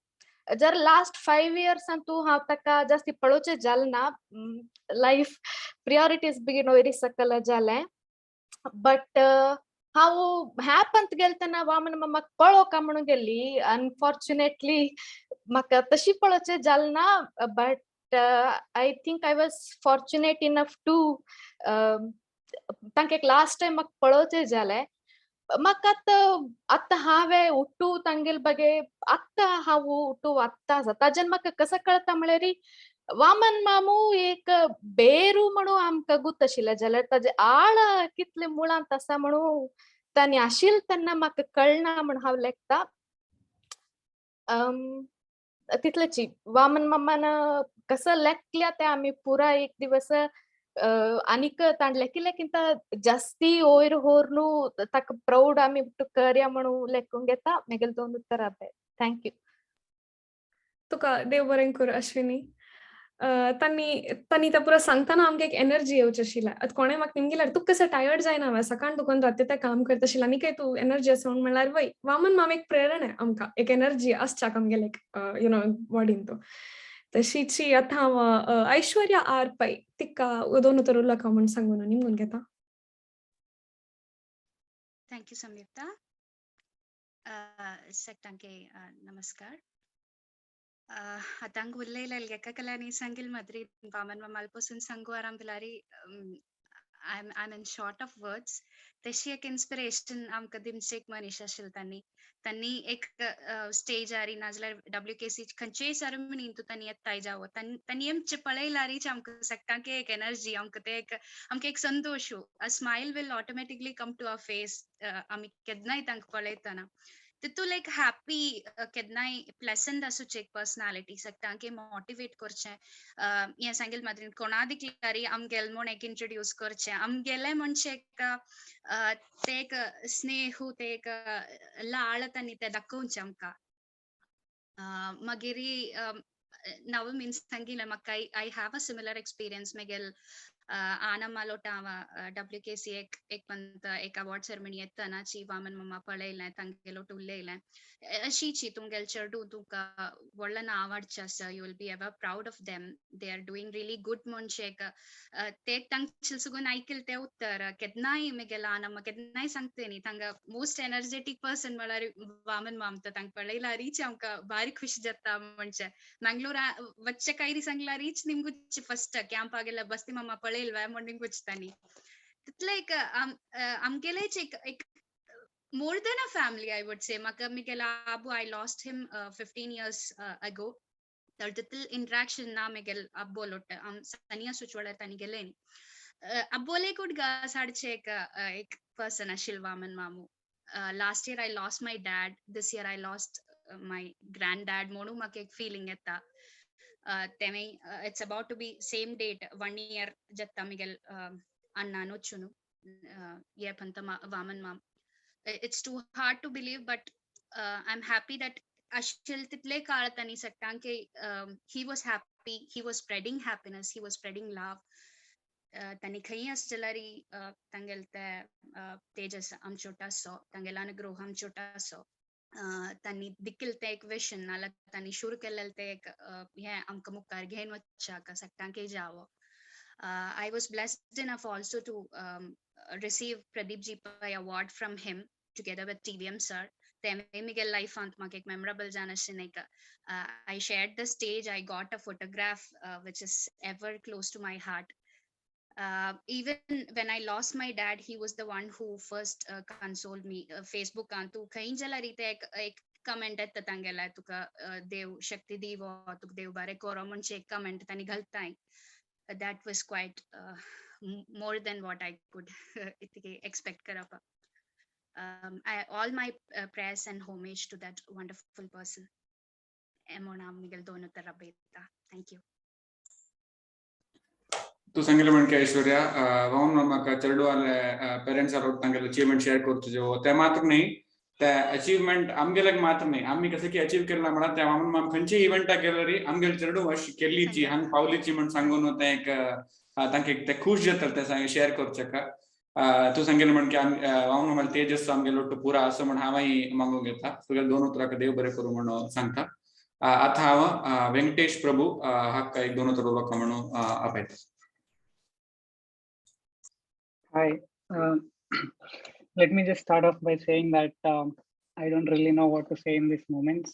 जर लास्ट 5 इयर्सान तूं हांव ताका जास्ती पळोवचें जालें ना, लायफ प्रियोरिटीज बेगीन वयर सकल जालें. बट हांव हॅप अंत गेलें तेन्ना वामन मामाक पळोवका म्हणून गेल्ली. अनफॉर्च्युनेटली म्हाका तशी पळोवचें जालें ना, but I think I was fortunate enough to तांकां एक लास्ट टायम म्हाका पळोवचें जालें. म्हाका आतां आतां हांवें उठू तांगेले बगे आतां हांव उठू आत्तां आसा ताजेन म्हाका कसो कळटा म्हळ्यार वामन मामू एक बेरू म्हणून आमकां गुत आशिल्लें जाल्यार ताजे आळ कितले मुळांत आसा म्हणून तांणी आशिल्लें तेन्ना म्हाका कळना म्हूण हांव लेखता. तितलेची वामन मामान कसं लेखल्या ते आमी पुरा एक दिवस आनीक ताणें लेखिल्लेकिंत जास्ती वयर व्हरून ताका प्रौड आमी करया म्हणून लेखूंक येता. मागीर दोन उतरां. Thank you. तुका देव बरें करूं अश्विनी. तांणी तांणी ते पुरो सांगतना आमकां एक एनर्जी येवची आशिल्ली. आतां कोणें म्हाका निमगिल्यार तुका कसं टायर्ड जायना वा सकाळ दुखून राती तें काम करता आशिल्लें आनी काय तूं एनर्जी आसा म्हणून म्हणल्यार वय वामन माम एक प्रेरणा आमकां एक एनर्जी आसच्याक आमगेले you know बॉडीन तो तशीची. आतां हांव ऐश्वर्या आर पै तिका दोन उतर उरलां म्हूण सांगून निमगून घेता. Thank you Samyukta. सगळ्यांके नमस्कार. आतां उलयलें एकाकल्यानी सांगील माद्री वामन मामाल पासून सांगू आराम Bilari I am in short of words. तशी एक इन्स्पिरेशन आमकां दिवचे एक मनीस आशिल्ले तांणी. तांणी एक स्टेजार नाजाल्यार डब्ल्यूकेसी खंयचेय सेरेमनीन तूं तांणी येताय जावो, तांणी आमचे पळयल्यारीच आमकां सगळ्यांक एक एनर्जी, आमकां ते एक आमकां एक Santosh, a smile will automatically come to our face आमी केन्नाय तांकां पळयतना. तितून एक हॅप्पी, केन्नाय प्लेसंट आसूची एक पर्सनॅलिटी, सगळ्यांक मोटिवेट करचें. हें सांगेल माद्रीन कोणा दिकल्यारी आमगेल म्हूण एक इंट्रोड्यूस करचें, आमगेलें म्हणजे एक ते एक स्नेह, ते एक लाळ तांणी ते दाखोवचें आमकां. मागीर नव मीन्स सांगिल्लें म्हाका, I have a similar experience. मेगेल आनमालोट हांव डब्ल्यूकेसी एक एक पंत एक अवॉर्ड सेरेमनी येतनाची वामन मामा पळयलें, तांगेलो उलयलें अशीची तुमगेल चेडूं तुका व्हडलें नांव हाडचें आसा, you will be ever proud of them, they are doing really good म्हणजे एक ते तांचे सगून आयकल ते उत्तर केन्नाय मेगेल आनम्मा केन्नाय सांगते न्ही. तांकां मोस्ट एनर्जेटीक पर्सन म्हळ्यार वामन माम, तर तांकां पळयल्यारीच आमकां भारी खुशी जाता. म्हणजे मंगळूरा वच्चे कायरी सांगल्यारीच निमगुच्चे फस्ट कॅम्प गेल्या बस्ती मामा पळयल्वे म्हण निमगुचतानी. तितले एक आमगेलेच एक एक more than a family, I would say. म्हाका मिगेला Abu, I lost him 15 years ago. तर तितले इंटरेक्शन ना मेगेल अब्बोलोट सनिया सुचवळ्यार तांणी गेले न्ही. अब्बोले उडगास हाडचे एक एक पर्सन आशिल्ले वामन मामू. Last year I lost my dad, this year I lost my grand dad म्हणून म्हाका एक फिलिंग येता. तेमेय it's about to be same date one year जाता मिगेल अण्णान वचून ये पंत वामन माम. It's too hard to believe, but I am happy that आशिल्ले तितले काळ तांणी सगळ्यांक he was happy, he was spreading happiness, he was spreading love. तांणी खंय आसल्यारी तांगेले ते तेजस आमचोट आसो, तांगेलो अनुग्रह आमचोट आसो. तांणी दिकिल ते एक विशन नाल्यार तांणी सुरू केल्लें ते एक हें आमकां मुखार घेवन वचच्याक सगळ्यांक जावो. I was blessed enough also to receive Pradeep G Pai award from him together with TVM sir. तेमेय मिगेल लायफांत म्हाका एक मेमोरेबल जावन आशिल्लें एक I shared the stage, I got a photograph which is ever close to my heart. Even when I lost my dad, he was the one who first consoled me. Facebook तूं खंय जाल्यार ते एक एक comment येता तांगेल्या, तुका देव शक्ती दिवो, तुका देव बरें करो म्हणजे एक कमेंट तांणी घालताय. That was quite more than what I could expect करपा. All my prayers and homage to that wonderful person. म्हूण हांव मिगेल दोन उतरां बरयता. Thank you. तूं सांगिल्लें म्हण की ऐश्वर्या, वामन म्हाका चेडवाले पेरेंट्स तांगेले अचिवमेंट शेअर करचो ते मात्र न्ही, ते अचिवमेंट आमगेल्याक मात्र न्ही, आमी कसं की अचीव केला म्हणा ते वामन माम खंयचे इव्हेंटाक गेल्यारी आमगेले चेडू अशी केल्लीची हांग पावलीची म्हण सांगून ते एक तांकां ते खुश जाता ते शेअर करचेका. तूं सांगिल्लें म्हण की वामन मामाले तेजस आमगेलो पुरा असो म्हण हांवूय मागूंक येता. तुगेले दोन उतरां देव बरें करूं म्हणून सांगता. आतां हांव वेंकटेश प्रभू हाका एक दोन उतरां उलोवका म्हणून आपयता. Hi. Let me just start off by saying that I don't really know what to say in these moments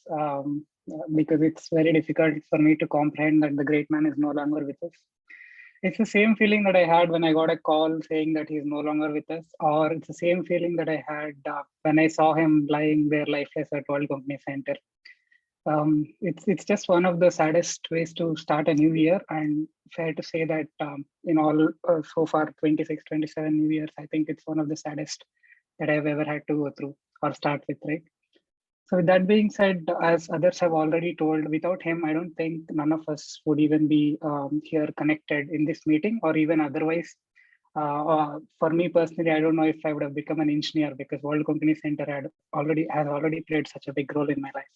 because it's very difficult for me to comprehend that the great man is no longer with us. It's the same feeling that I had when I got a call saying that he's no longer with us, or it's the same feeling that I had when I saw him lying there lifeless at World Konkani Center. It's just one of the saddest ways to start a new year, and fair to say that in all so far 26, 27 new years, I think it's one of the saddest that I've ever had to go through or start with, right? So with that being said, as others have already told, without him, I don't think none of us would even be here connected in this meeting or even otherwise. For me personally, I don't know if I would have become an engineer because World Konkani Center has already played such a big role in my life.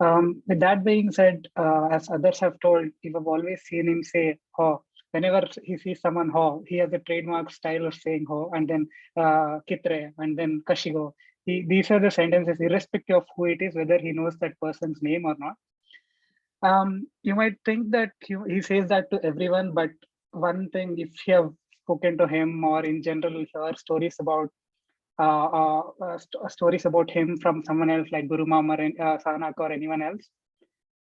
With that being said, as others have told, you have always seen him say, "Ho." Whenever he sees someone, "Ho," he has a trademark style of saying "Ho," and then "Kitre," and then "Kashigo." These are the sentences, irrespective of who it is, whether he knows that person's name or not. You might think that he says that to everyone, but one thing, if you have spoken to him or in general hear stories about stories about him from someone else like Guru Mama or Sanak or anyone else,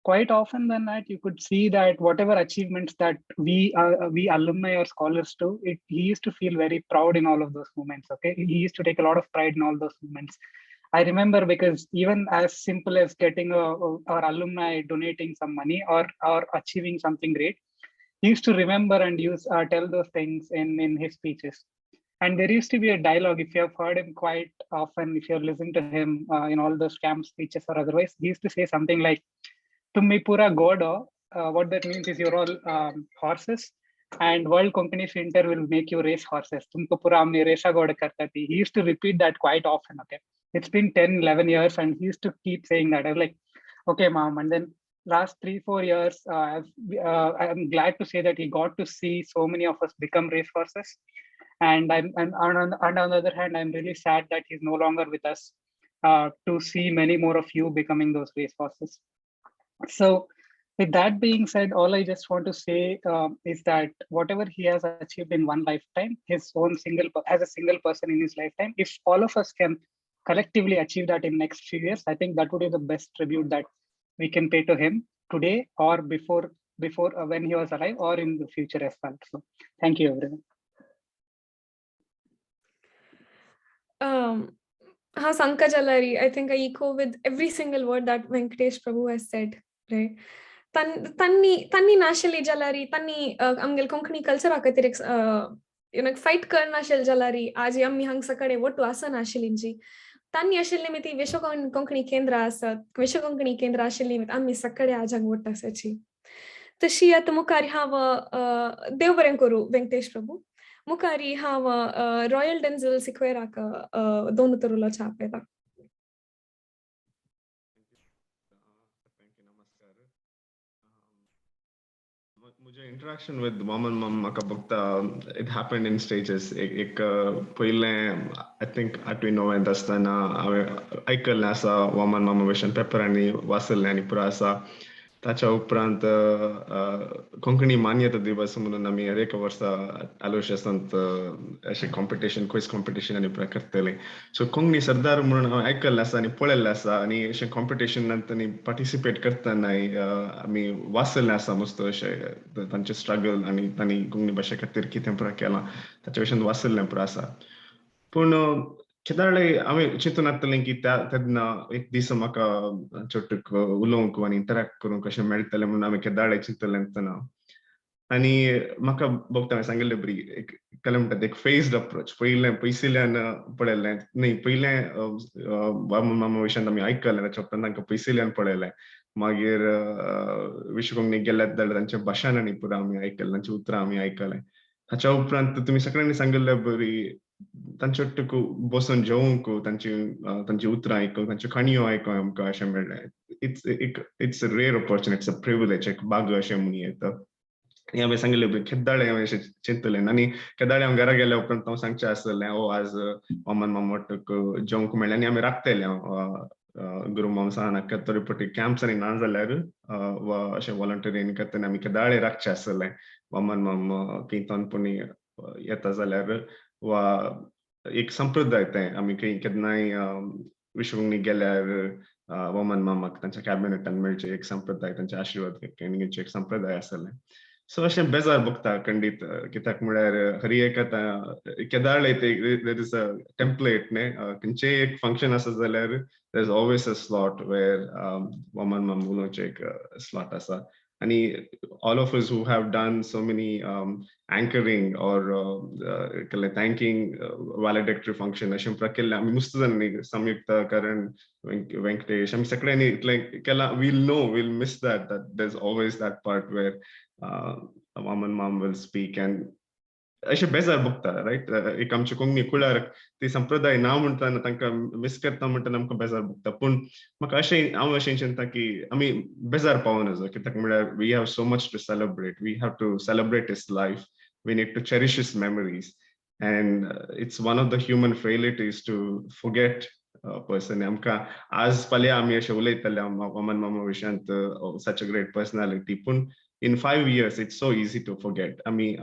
Quite often than that, you could see that whatever achievements that we alumni or scholars do, he used to feel very proud in all of those moments. Okay, he used to take a lot of pride in all those moments. I remember because even as simple as getting our alumni donating some money or achieving something great, he used to remember and use tell those things in his speeches. And there used to be a dialogue, if you have heard him quite often, if you're listening to him in all those camp speeches or otherwise, he used to say something like, "Tummi pura godo." What that means is you're all horses, and World Konkani Center will make you race horses. Tumko pura amni resa goda kartati. He used to repeat that quite often. Okay, it's been 10, 11 years, and he used to keep saying that. I was like, okay, mom. And then last 3-4 years, I'm glad to say that he got to see so many of us become race horses. And on the other hand, I'm really sad that he's no longer with us to see many more of you becoming those race horses. So with that being said, all I just want to say is that whatever he has achieved in one lifetime, his own single, as a single person in his lifetime, if all of us can collectively achieve that in next few years, I think that would be the best tribute that we can pay to him today or before when he was alive or in the future as well. So thank you, everyone. Sankaj Alari, I think I echo with every single word that Venkatesh Prabhu has said, right? Tanni nashili jalari, tanni amgel Konkani culture akatirek, fight karna shel jalari, aaj ammi hang sakade votu asa nashilinji. Tanni ashil nimiti Vishwa Konkani Kendra asat, Vishwa Konkani Kendra ashil nimit ammi sakade aaj hang votu asachi. Tashi at mukari hava dev bareng koru Venkatesh Prabhu. Mukari हांव royal डेन्झल सिक्वेराक दोन उतर उलोवचें आपयता. नमस्कार. मुझे interaction with Vaman माम म्हाका भोगता it happened in stages. एक पयलें I think आठवी णवेंत आसतना हांवें आयकल्लें आसा वामन मामा भशेन पेपरांनी वाचल्लें आनी पुरो आसा. ताच्या उपरांत कोंकणी मान्यता दिवस म्हणून आमी हर एका वर्सा आलोशियसांत अशें कॉम्पिटिशन, क्विज कॉम्पिटिशन आनी पुराय करतले. सो कोंकणी सरदार म्हणून हांवें आयकल्लें आसा आनी पळयल्लें आसा आनी अशें कॉम्पिटिशनांत तांणी पार्टिसिपेट करतनाय आमी वाचल्लें आसा मस्त अशें तांचें स्ट्रगल आनी तांणी कोंकणी भाशे खातीर कितें पुराय केलां ताच्या विशयान वाचल्लें पुराय आसा. पूण केदाळे हांवें चिंतून आसतलें की त्या तेन्ना एक दीस म्हाका चोटूक उलोवंक आनी इंटरेक्ट करूंक अशें मेळटलें म्हणून हांवें केदाळे चिंतलें तेन्ना. आनी म्हाका भोगता हांवें सांगिल्लें बरी एक कला म्हणटात एक फेज्ड अप्रोच. पयलें पयसिल्यान पळयलें न्ही, पयलें वामन मामा विशयान आमी आयकलें, ताच्या उपरांत तांकां पयसिल्यान पळयलें, मागीर विश्व कोंकणी गेल्यात जाल्यार तांच्या भाशण आनी पुराय आमी आयकलें, तांची उतरां आमी आयकलें. ताच्या उपरांत तुमी सगळ्यांनी सांगिल्ले बरी तांच्या तुका बसून जेवंक, तांची उतरां आयकूंक, तांच्यो काणयो आयकूंक आमकां अशें मेळ्ळें. It's a rare opportunity, it's a privilege, एक भाग अशें म्हणूं येता. आनी हांवें सांगिल्लें केदाळे हांवें अशें चिंतलें आनी केदाळे हांव घरा गेल्या उपरांत हांव सांगचें आसलें, ओ आज वामन मामा जेवंक मेळ्ळें आनी आमी राखतले गुरू माम सांग थोडे पटी कॅम्प्स आनी ना जाल्यार वा अशें वॉलंटियरींग करतना आमी केदाळे राखचें आसलें वामन माम खंय तोनपणी येता जाल्यार वा एक संप्रदाय तें आमी खंय केन्नाय विश्वकोंकणी गेल्यार वामन मामाक तांच्या कॅबिनेटान मेळचें एक संप्रदाय, तांचे आशिर्वाद घेवचें एक संप्रदाय आसलें. सो अशें बेजार भोगता खंडीत, कित्याक म्हळ्यार हर एक आतां केदाळे there is a template न्ही, खंयचेय एक फंक्शन आसा जाल्यार there is always a slot where Vaman माम उलोवचें एक स्लॉट आसा. आनी all of us who have done so many anchoring or thanking valedictory function अशें केल्लें आमी मस्त जाणांनी, संयुक्ता, करण, वेंकटेश, आमी सगळ्यांनी इतलें केलां. We'll know, we'll miss that there is always that part where Vaman mam will speak and अशें बेजार भोगता, रायट. एक आमचे कोंकणी कुळार ती संप्रदाय ना म्हणटा तांकां मिस करता म्हणटा आमकां बेजार भोगता. पूण म्हाका अशें हांव अशें चिंता की आमी बेजार पावूं नजो, कित्याक म्हळ्यार we have so much to celebrate, we have to celebrate his life, we need to cherish his memories, and it's one of the human frailties to forget person. आमकां आज फाल्यां आमी अशें उलयतले वामन मामा विशयांत, सच अ ग्रेट पर्सनॅलिटी, पूण in 5 years it's so easy to forget. I mean,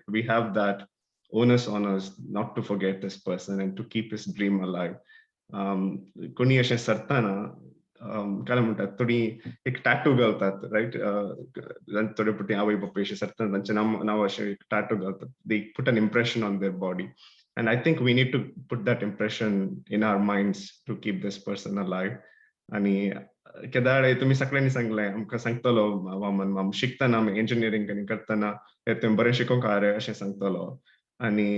we have that onus on us not to forget this person and to keep his dream alive. कोणी अशें सरतना काय म्हणटात, थोडी एक टॅटू घालतात, रायट? थोडे फावटी आवय बापूय अशें सरता, तांचें नांव नांव अशें एक टॅटू घालतात. They put an impression on their body. And I think we need to put that impression in our minds to keep this person alive. आणि केदाळे तुमी सगळ्यांनी सांगलें, आमकां सांगतलो वामन माम, शिकतना आमी इंजिनियरींग आनी करतना, हे तुवें बरें शिकोंक आहा रे अशें सांगतलो. आनी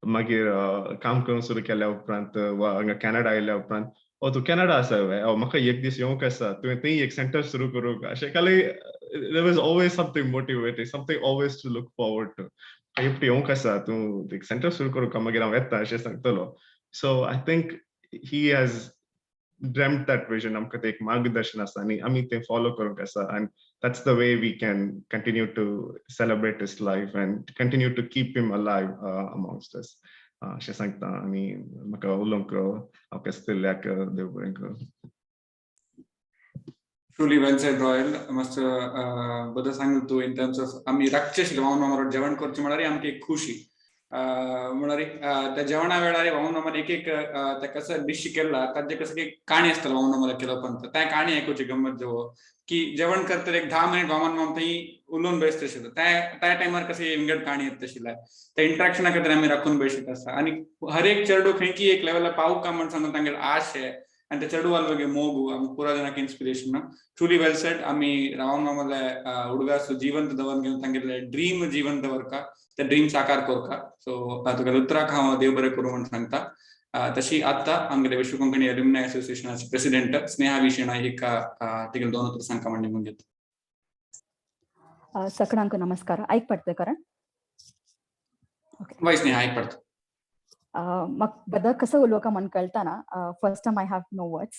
मागीर काम करूंक सुरू केल्या उपरांत वा हांगा कॅनडा आयल्या उपरांत, "ओ, तूं कॅनडा आसा वे? ओ, म्हाका एक दीस येवंक आसा, तुवें थंय एक सेंटर सुरू करूंक" अशें. खाली there was always something motivating, something always to look forward to. "एकटी येवंक आसा, तूं एक सेंटर सुरू करूंक, मागीर हांव येता" अशें सांगतलो. So I think he has dreamt that vision. आमकां ते एक मार्गदर्शन आसा आनी आमी तें फॉलो करूंक आसा, and that's the way we can continue to celebrate his life and continue to keep him alive amongst us. अशें सांगता आनी म्हाका उलोवंक अवकाश दिल्ल्याक देव बरें करूं. Truly well said, Royal. मस्त बरें सांगलें तूं. इन टर्म्स ऑफ आमी रातचे आशिल्ले वामन मामा जेवण करचें म्हळ्यार आमकां एक खुशी. म्हळ्यार त्या जेवणा वेळार वामन मामान एक एक ते कसं डिश केला, ताजे कसं एक काणी आसतालो वामन मामाला केलो, पण त्या काणी आयकुची गंमत जो की जेवण करतर एक 10 मिनिट वामन माम थंय उलोवन बेसता आशिल्लो. त्या त्या टायमार कशें विंगड काणी येता आशिल्ले, त्या इंट्रॅक्शना खातीर आमी राखून बशित आसा. आनी हर एक चेडू खंयची एक लेवला पावूं का म्हण सांगून तांगेले आश आनी त्या चेडवाल मागीर मोगू आमी पुरा जाणांक इन्स्पिरेशन. Truly well said. आमी रावण मामाले उडगास जिवंत दवर घेवन तांगेले ड्रीम जिवंत दवरका, ते ड्रीम साकार करका. सो तुका उतराक हांव देव बरें करूं म्हण सांगता. तशी आतां आमगेले विश्व कोंकणी अल्युमनाय असोसिएशनाचे प्रेसिडेंट स्नेहा वी शेणॉय हिका तिगेले दोन उतरां सांगका म्हण निमून घेता. सकडांक नमस्कार. ऐक पडते करण? वय स्नेहा, ऐक पडता. मग बद कसं उलोवका म्हण कळताना, first time I have no words.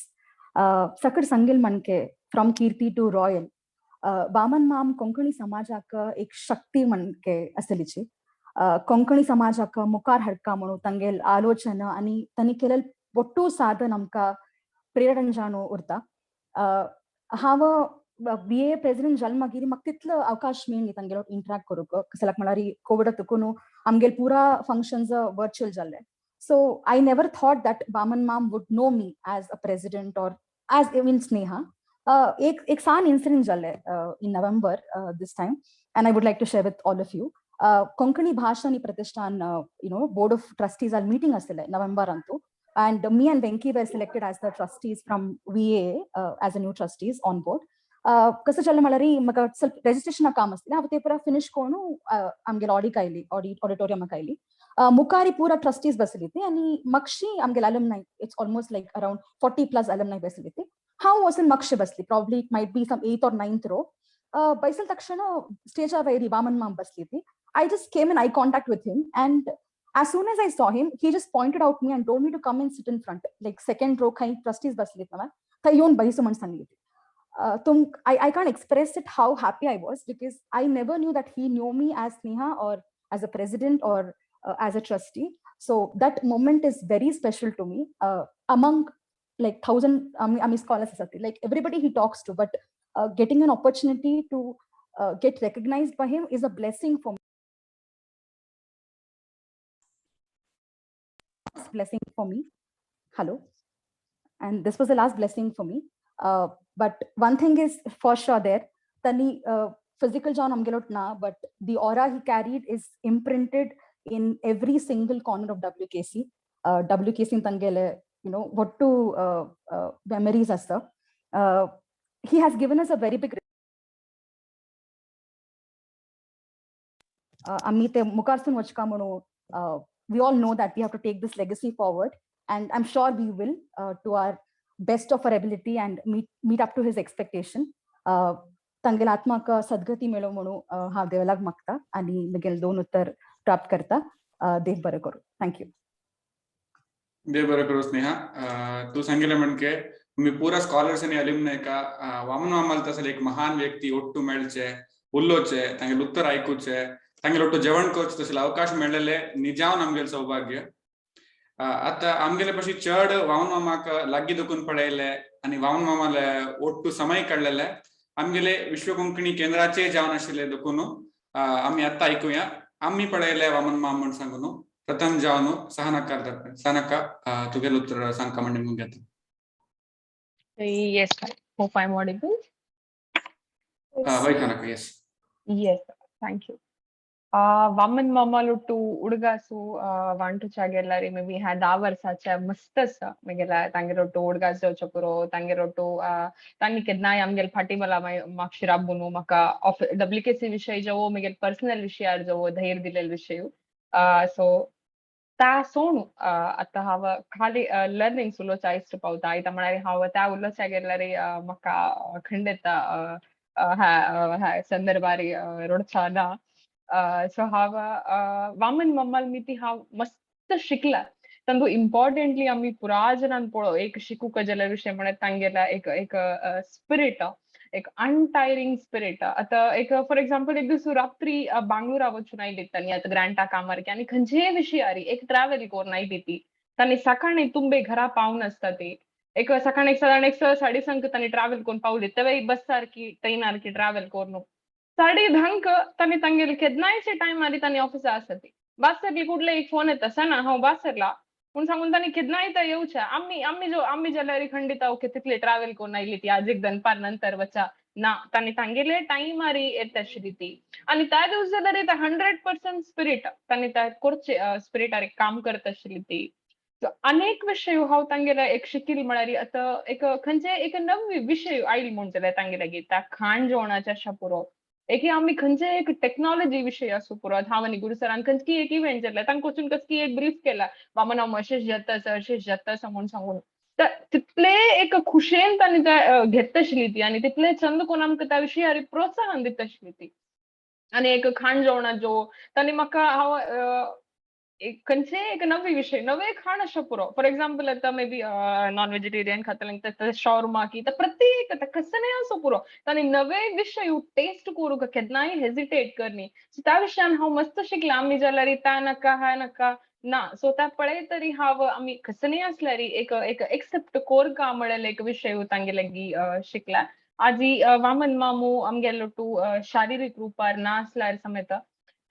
सकड सांगेल म्हणके, from Kirti to royal, Vaman माम कोंकणी समाजाक एक शक्ती म्हणके असलीची. कोंकणी समाजाक मुखार हाडका म्हणून तांगेल आलोचना आनी तांणी केलेल ಒಟ್ಟು साधन आमकां प्रेरण जावन उरता. हांव व्हीएए प्रेसिडेंट जाल मागीर म्हाका तितलो अवकाश मेळ्ळी तांगेलो इंटरॅक्ट करूंक. कसल्याक म्हळ्यार कोविड तुकून आमगेले पुरा फंक्शन्स वर्च्युअल जाल्ले. So I never thought that Vaman Mam would know me as a president or as even Sneha. एक एक सान इन्सिडेंट जाल्ले in November this time, and I would like to share with all of you. Konkani भाषा आणि प्रतिष्ठान board of trustees ಅಲ್ಲಿ meeting आसले नोव्हेंबर Antu, and me and Venki were selected as the trustees from VAA as a new trustees on board. कसं जालें म्हळ्यार म्हाका ಸ್ವಲ್ಪ रेजिस्ट्रेशन काम आसलें. हांव ते पुरा फिनिश करून आमगेले ऑडिक आयली, ऑडिटोरियमाक आयली. मुखारी पुरा ट्रस्टीज बसली ती आनी मागशी आमगेले alumni, it's almost like around 40 plus alumni बसली ती. हांव वचून मागशे बसली, probably it might be some eighth or ninth row. बैसल तक्षण स्टेजा वयरी वामन माम बसली ती. I just came in eye contact with him, and as soon as I saw him, he just pointed out me and told me to come and sit in front, like second row खंय trustees बसलीत ना, थंय येवन बैसू म्हण सांगली ती. I can't express it how happy I was, because I never knew that he knew me as Sneha or as a president or as a trustee. So that moment is very special to me. Among like thousand I mean, scholars, like everybody he talks to, but getting an opportunity to get recognized by him is a blessing for me. Blessing for me. Hello. And this was the last blessing for me. But one thing is for sure there, Tani physical जावन आमगेलो ना, but the aura he carried is imprinted in every single corner of WKC. WKC तांगेले, what to memories आसता. He has given us a very big आमी ते मुखारसून वचका म्हणून we all know that we have to take this legacy forward, and I'm sure we will to our best of our ability and meet up to his expectation. तांगेले आत्माक सद्गती मेळो म्हणून हांव देवलाक मागता आनी म्हगेले दोन उत्तर प्राप्त करता. देव बरें करूं. Thank you. देव बरें करूं स्नेहा. तूं सांगितलं म्हणके मी पुरा स्कॉलर्स आनी अल्युमनाय का वामन मामाल तसले एक महान व्यक्ती ಒಟ್ಟು मेळचे, उलोवचे, तांगेले उत्तर आयकुचे, तांगेले ಒಟ್ಟು जेवण करचे तसले अवकाश मेळ्ळेले निजावन आमगेले सौभाग्य. आतां आमगेले पशी चड वामन मामाक लागीं दुखून पळयले आनी वामन मामाले ಒಟ್ಟು समय काडलेले आमगेले विश्व कोंकणी केंद्राचे जावन आशिल्ले देखून आमी आतां आयकुया आमी पळयले वामन माम म्हण सांगून प्रथम जावन सहनक्का. सहनक्का, तुगेले उत्तर सांगका म्हण निमून घेता. Yes, I hope I'm audible. वय Kanaka, yes. Yes, thank you. Vaman मामालुट्टू उडगासू वांटूच्या may be ह्या 10 वर्साच्या मस्त आसा मागीर तांगेर ಒಟ್ಟು उडगास जावचो पुरो, तांगेर ಒಟ್ಟು तांणी केन्नाय आमगेले फाटी मला मागशी राबून म्हाका WKC विशय जावो, मागीर पर्सनल विशयार जावो धैर्य दिलेले विशय. सो ता सोणू आतां हांव खाली लर्निंग्स उलोवच्या इश्ट पावता आयता म्हळ्यार हांव त्या उलोवच्या गेल्यार म्हाका खंडित ह्या संदर्भार रडचा ना. सो हांव वामन मम्माल मिती हांव मस्त शिकला. तांदू इम्पॉर्टंटली आमी पुरा जणान पळो एक शिकूंक जाल्यार विशय म्हळ्यार तांगेला एक एक स्पिरीट, एक अनटायरिंग स्पिरीट. आतां एक फॉर एक्झाम्पल, एक दीस रात्री बांगळुरा वचून आयली तांणी आतां ग्रांटा कामार आनी खंयचेय विशयारी एक ट्रॅव्हल करून आयली ती. तांणी सकाळी तुंबे घरा पावून आसता ती एक सकाळी एक सादारण एक 6-6:30 तांणी ट्रॅव्हल करून पावली, तेव्हा बस सारकी ट्रेनारकी ट्रॅव्हल करून 10:30 तांणी तांगेले केन्नायचे टायमार तांणी ऑफिसा आसा ती. बासरली कुठले एक फोन येता सना हांव बासरला पूण सांगून तांणी केन्नाय येता येवच्या. आमी आमी जो आमी जाल्यार खंडित ओके तितले ट्रॅव्हल करून आयली ती आज एक दनपार नंतर वचा ना, तांणी तांगेले टायमार येता आशिल्ली ती. आनी त्या दिवस जाल्यार 100% स्पिरीट तांणी त्या करचे स्पिरिटार काम करत आशिल्ली ती. अनेक विशय हांव तांगेले एक शिकील म्हळ्यार आतां एक खंयचे एक नवी विशय आयली म्हूण जाल्यार तांगेले त्या खाण जेवणाचे आशा पुरो, एक आमी खंयचे एक टेक्नॉलॉजी विशय आसूं पुरो. हांव आनी गुरू सरान खंयची एक इव्हेंट जाल्ले तांकां वचून कसली एक ब्रीफ केला, वामन हांव अशेंच जाता आसा अशेंच जाता आसा म्हूण सांगून. तर तितले एक खुशयेन तांणी ते घेत आशिल्ली ती आनी तितले चंद कोण आमकां त्या विशयार प्रोत्साहन दिता आशिल्ली ती. आनी एक खाण जेवणा जो तांणी म्हाका हांव एक खंयचे एक नवे विशय नवे खाण अशें पुरो. फॉर एक्झाम्पल आतां मे बी नॉन वेजिटेरियन खातल्यांक ते शॉर्मा की प्रत्येक आतां कसलें आसूं पुरो, तांणी नवे विशय टेस्ट करूंक केन्नाय हेजिटेट करनी. सो त्या विशयान हांव मस्त शिकलें. आमी जाल्यार त्या नाका ह्या नाका ना, सो त्या पळय तरी हांव आमी कसलें आसल्यार एक एक एक्सेप्ट कोरका म्हळ्यार एक विशय तांगे लागीं शिकला. आजी वामन मामू आमगेलो टू शारिरीक रुपार ना आसल्यार समेत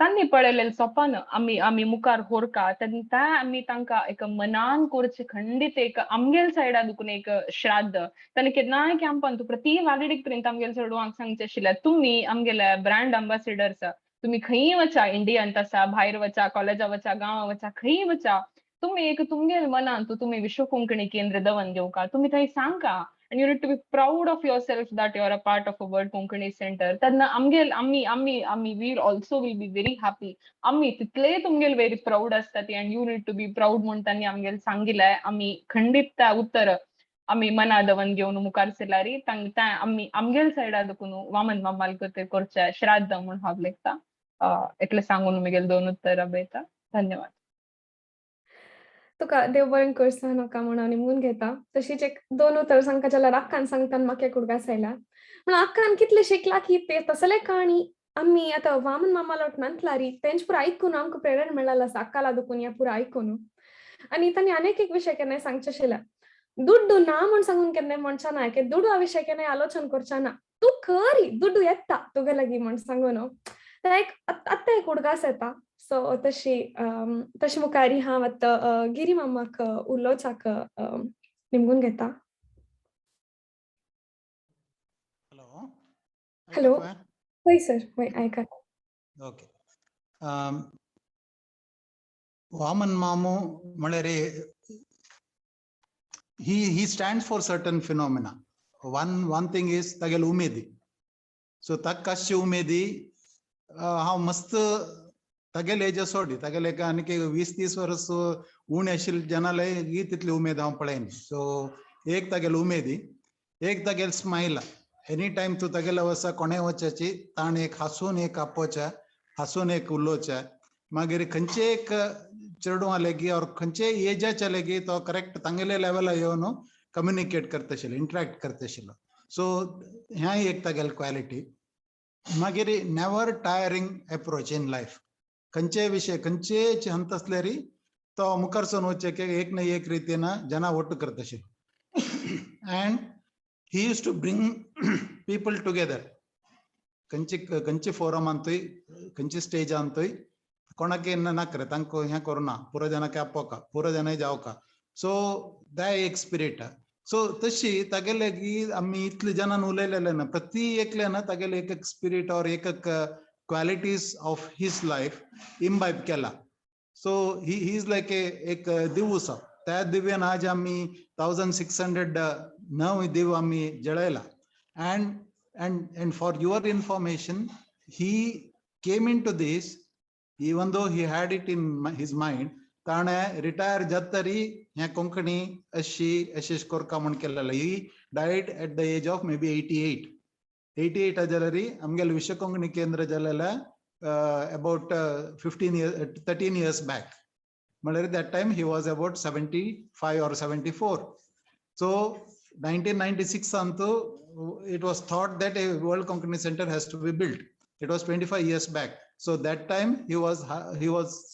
तांणी पळयलें सोपान आमी आमी मुखार होरका तेन्ना आमी तांकां एक मनान करचे खंडीत एक आमगेल सायडा दुखून एक श्राद्ध. तांणी केन्नाय कॅम्पान तूं प्रति व्हॅलिडिक्टरीन आमगेल चेडवांक सांगचें आशिल्लें, तुमी आमगेले ब्रँड अँबॅसिडर्स, तुमी खंयी वचा, इंडियांत आसा, भायर वचा, कॉलेजा वचा, गांवा वचा, खंयी वचा, तुमी एक तुमगेल मनान तुमी विश्व कोंकणी केंद्र दवन घेवका, तुमी थंय सांगा and you need to be proud of yourself that you are a part of a World Konkani Center. तेन्ना आमगेल आमी आमी आमी we also will be very happy. आमी तितले तुमगेल वेरी प्राऊड आसता ती and you need to be proud म्हूण तांणी आमगेल सांगिल्लें. आमी खंडीत त्या उत्तर आमी मना दवन घेवन मुखार सरलारी तांकां आमी आमगेल सायडा देखून वामन मामाल करचें श्राद्ध म्हूण हांव लेखता. इतलें सांगून म्हगेल दोन उत्तरां बयता. धन्यवाद. तुका देव बरें करसा नाका म्हणून निमून घेता. तशीच एक दोन उतर सांगता जाल्यार आक्कान सांगता म्हाका एक उडगास आयला पूण आक्कान कितले शिकला की ते तसले काणी आमी आतां वामन मामालोट नंतलारी तेंच पुरा आयकून आमकां प्रेरणा मेळ्ळा आसा अक्काला दुखून या पुरा आयकून. आनी तांणी अनेक एक विशय केन्नाय सांगचे आशिल्ले, दुड्डू ना म्हूण सांगून केन्नाय म्हणचा ना, की दुडू विशय केन्नाय आलोचन करचा ना, तूं करी दुड्डू येता तुगे लागीं म्हूण सांगून एक आत्तां एक उडगास येता. सो तशी तशी मुखारी हांव आतां गिरी मामाक उलोवचाक निमगून घेता. हॅलो. हॅलो, हय सर, हय आयकात. ओके. वामन मामू म्हळ्यार he stands for certain phenomena. One thing is तागेली उमेदी. सो ताका आसची उमेदी हांव मस्त तागेले एज सोडी तागेले आनीक 20-30 वर्स उणे आशिल्ले जनाले ही तितली उमेद हांव पळयना. सो एक तागेली उमेदी, एक तागेले स्मायल. एनी टायम तूं तागेले वसा कोणें वचाची ताण एक हांसून एक आपोवच्या, हांसून एक उलोवच्या. मागीर खंयचे एक चेडवां लेगीत ऑर खंयचे एजाच्या लेगीत तो करेक्ट तांगेले लेवला येवन कम्युनिकेट करता आशिल्लो, इंटरेक्ट करता आशिल्लो. सो ह्याय एक तागेली क्वालिटी. मागीर never tiring approach in life. खंयचे विशय खंयचे हंत आसल्यारी तो मुखारसून वचचे की एक ना एक रितीन जना ಒಟ್ಟು करता आशिल्लो. And he used to bring people together. खंयची खंयची फोरम अंतूय खंयची स्टेज अंतूय कोणाक नाकरे तांकां हें करुना, पुरो जाणांक आपोवका, पुरो जाणां जावका. सो that एक स्पिरीट. सो तशी तागेले की आमी इतले जाणान उलयलेले ना, प्रति एकल्यान तागेले एक एक स्पिरीट और एक एक qualities of his life imbibe केला. So he is like a एक दिव आसा, त्या दिव्यान आज आमी 1609 दिव आमी जळयला. And and and for your information, he came into this even though he had it in his mind. ताणें रिटायर जातरी हें कोंकणी अशी अशें कोरका म्हूण केलेलें. He died at the age of maybe 88. 88 जाल्यार आमगेले विश्व कोंकणी केंद्र जालेलें about 15 year 13 years back. म्हणल्यार that time he was about 75 or 74. So 1996 अंतु it was thought that a World Konkani Center has to be built. It was 25 years back. So that time he was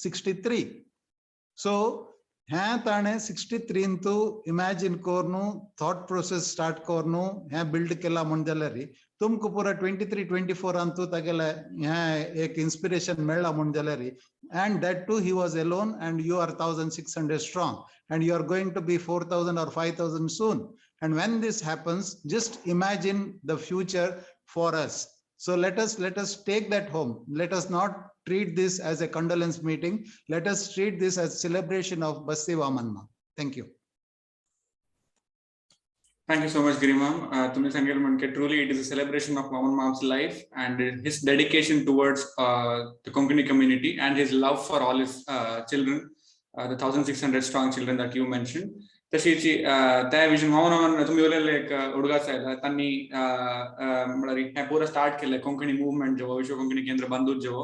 63. So हें ताणें 63 तू imagine करून thought process start करून हें build केला म्हण जाल्यार तुमकां पुरा 23 24 अंतू तागेले हें एक इन्स्पिरेशन मेळ्ळा म्हण जाल्यार, and that too he was alone, and you are 1600 strong and you are going to be 4000 or 5000 soon. And when this happens, just imagine the future for us. So let us take that home. Let us not treat this as a condolence meeting. Let us treat this as celebration of Basti Vaman Mam. Thank you. Thank you so much, Giri Mam. तुम्ही सांगेल म्हणजे truly it is a celebration of Vaman Mam's life and his dedication towards the Konkani community and his love for all his children, the 1600 strong children that you mentioned. तशीच त्या vision Vaman मामान तुम्ही उलयल्ले एक उडगास आयला, तांणी म्हळ्यार हें पुरो स्टार्ट केलें कोंकणी मुवमेंट जेवो, विश्व कोंकणी केंद्र बांदूच जेवो,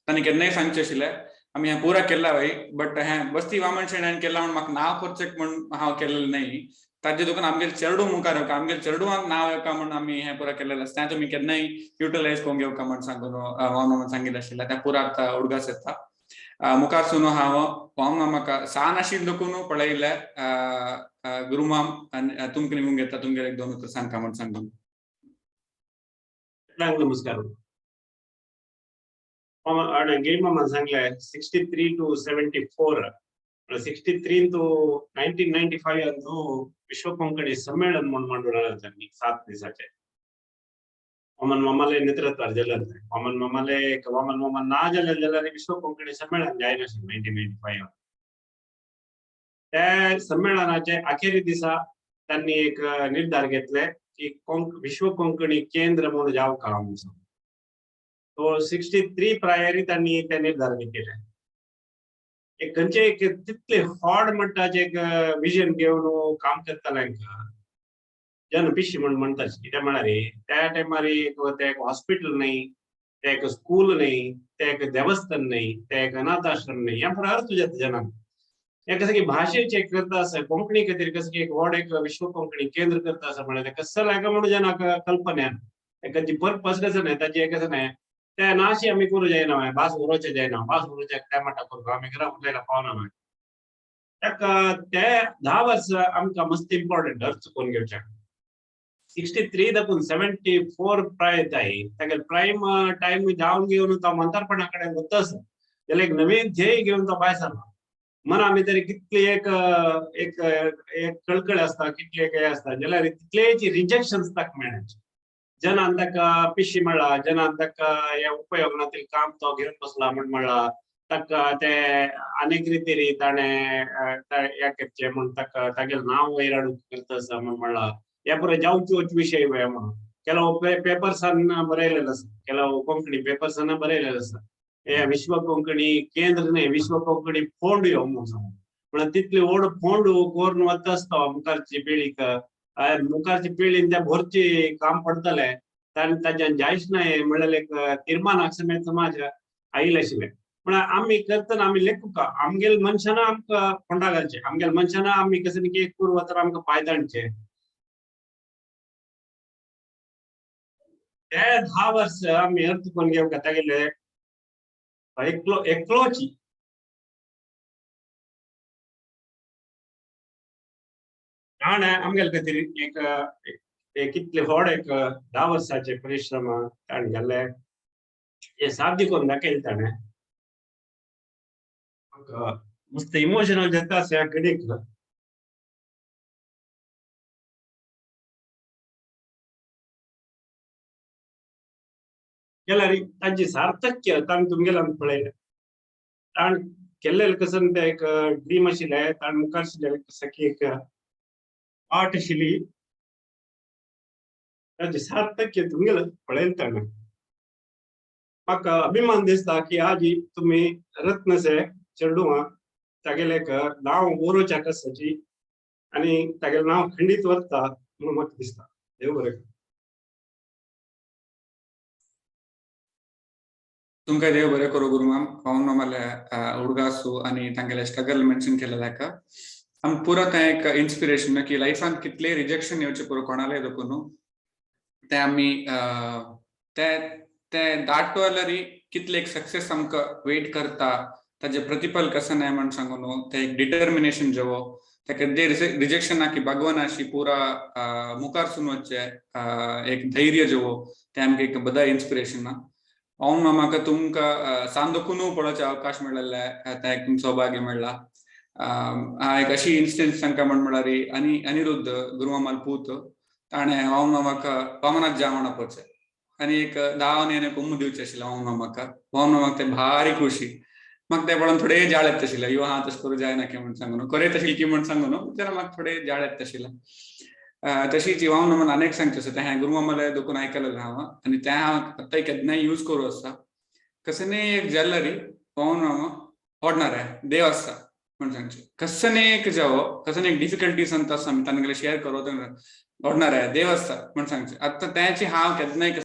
तांणी केन्नाय सांगचें आशिल्लें आमी हें पुरा केलां भाई, बट हें बस्ती वामन शेणयान केलां म्हूण म्हाका नांव करचें म्हूण हांव केलेलें न्ही. ताजे देखून आमगेले चेडूं मुखार येवका, आमगेले चेडवांक नांव येवका म्हूण आमी हें पुरा केलेलें आसा, तें तुमी केन्नाय युटिलायज करूंक येवका म्हूण सांगून वामन मामान सांगिल्लें आशिल्लें. तें पुरा आतां उडगास येता. मुखार सुनो हांव वामन मामाक सान आशिल्लो देखून पळयलें. गुरुमाम, तुमकां निमूंक घेता, तुमगेले एक दोन उतरां सांगता म्हूण सांगून. सगळ्यांक नमस्कार. गिरीमामान सांगले 63 to 74, 63 to 1995 अंतू विश्व कोंकणी संमेलन म्हूण मांडून त्यांनी 7 दिसाचे वामन मामाले नेतृत्वार जालें. वामन मामाले, वामन मामा ना जाले जाल्यार विश्व कोंकणी संमेलन जायनाशिल्लें. 1995 त्या संमेलनाचे अखेरी दिसा त्यांनी एक निर्धार घेतले की विश्व कोंकणी केंद्र म्हणून जावका म्हणून. तो 63 प्रायरी त्यांनी ते निर्धार घेतले. एक खंयचे एक तितले व्हड म्हणटाचे एक विजन घेवन काम करताले, जन पिशी म्हण म्हणटा. कित्याक म्हळ्यार त्या टायमार एक ते एक हॉस्पिटल न्ही, ते एक स्कूल न्ही, ते एक देवस्थान न्ही, ते एक अनाथ आश्रम न्ही. हें पुरो अर्थ जाता जनांक. हें कसं की भाशेचे करता आसा, कोंकणी खातीर कसं की एक व्हड एक विश्व कोंकणी केंद्र करता आसा म्हळ्यार तें कसं लायक म्हणून जनाक कल्पना ताची पर्पज कसं न्ही, ताची कसं न्ही. ते नाशी आमी करूं जायना, भास उलोवचें जायना, भास उलोवचें काय म्हणटा करूं आमी घरा उलयला पावना. मागीर ताका ते 10 वर्स आमकां मस्त इम्पॉर्टंट अर्थ करून घेवचें. 63 दाखून 74 प्राय येताय तागेले प्रायम टायम जावन घेवन तो म्हातारपणा कडेन वता जाल्यार एक नवीन ध्येय घेवन तो भायर सरला. मना भितर कितली एक एक एक कळकळ आसता, कितले एक हे आसता जाल्यार तितलेच रिजेक्शन ताका मेळ्ळें. जनान ताका पिशी म्हणला, जनान ताका हे उपयोग ना ते काम तो घेवन बसला म्हण म्हणला. ताका ते अनेक रितीन ताणें हे करचें म्हूण ताका तागेलें नांव वयर हाडूंक करता आसा म्हण म्हणला. हे पुरो जावच्योच विशय म्हणून ಕೆಲವು पेपर्सान बरयलेलें आसा, ಕೆಲವು कोंकणी पेपर्सान बरयलेलें आसा, हे विश्व कोंकणी केंद्र न्ही, विश्व कोंकणी फोंड यो म्हणून सांगून. म्हळ्यार तितली व्हड फोंड करून वता आसता मुखारची पिळीक, मुखारची पिळीन त्या भरची काम पडटलें ताणें ताज्यान जायच नाय म्हणल्यार एक तीर्मानाक समेत समाज आयिल्लें आशिल्लें. म्हळ्यार आमी करतना आमी लेखुका आमगेले मनशां आमकां फोंडा घालचे, आमगेले मनशां आमी कसं न्ही एक करून वतना आमकां फायदो हाडचे. ते 10 वर्स आमी अर्थ करून घेवंक तागेले एकलो एकलोची ताणें आमगेले खातीर एक एक कितले व्हड एक 10 वर्साचे परिश्रम ताणें घाल्ले, हे साध्य करून दाखयलें ताणें. म्हाका मस्त इमोशनल जाता ह्या घडीक. जाल्यार तांची सार्थक्य तांणी तुमगेल्यान पळयलें. ताण केल्लें कसन तें एक ड्रीम आशिल्लें, ताण मुखार आशिल्लें कसं की एक आर्ट आशिल्ली, तांची सार्थक्य तुमगेलें पळयलें ताणें. म्हाका अभिमान दिसता की आज तुमी रत्नसे चेडवां तागेलें एक नांव बरोवच्या कसाची आनी तागेलें नांव खंडीत वरता म्हणून म्हाका दिसता. देव बरें करूं. तुमकां देव बरें करूं गुरुमाम. वामन मामाले उडगासू आनी तांगेले स्ट्रगल मेन्शन केलेलें हाका आम पुरो तें एक इन्स्पिरेशन की लायफान कितलें रिजेक्शन येवचें पुरो कोणालें देखून तें आमी तें तें दाटो जाल्यार कितले एक सक्सेस आमकां वेट करता, ताजें प्रतिफल कशें नाय म्हण सांगू न्हू, तें एक डिटर्मिनेशन जेवो ताका जे रिजेक्शन की भगवानाशी पुरा मुखार सून वचचें एक धैर्य जेवो तें आमकां एक बदा इन्स्पिरेशन. हांव म्हाका तुमकां सांदोकुनू पळोवचें अवकाश मेळिल्लें, तें एक सौभाग्य मेळ्ळा. एक अशी इन्स्टन्स तांकां म्हण म्हळ्यार आनी अनिरुद्ध गुरुमामाल पूत ताणें वामन मामाक वामनाथ जा म्हण आपोवचें आनी एक धांवन येवन एक उम्म दिवचें आशिल्लें वामन मामाक. वामन मामाक तें भारी खुशी. म्हाका तें पळोवन थोडे जाळ येता आशिल्लें, यो हां तशें करूं जायना की म्हण सांगू न्हू, करयत आशिल्लें की म्हण सांगू न्हू, जाल्यार म्हाका थोडे जाळ येता आशिल्लें. तशीच वामन मामान अनेक सांगचें आसा, तें हांवें गुरुमामालें देखून आयकलेलें हांव आनी तें हांव आतां केन्नाय यूज करूं आसा. कसनेय एक जाल्यार वामन मामा ओडणार देव आसा म्हण सांगचें. कसनेय एक जावो, कसनेय एक डिफिकल्टीज आसा आमी तांगेले शेअर करूं, ओडणार देव आसा म्हण सांगचें. आतां तेंची हांव केन्नाय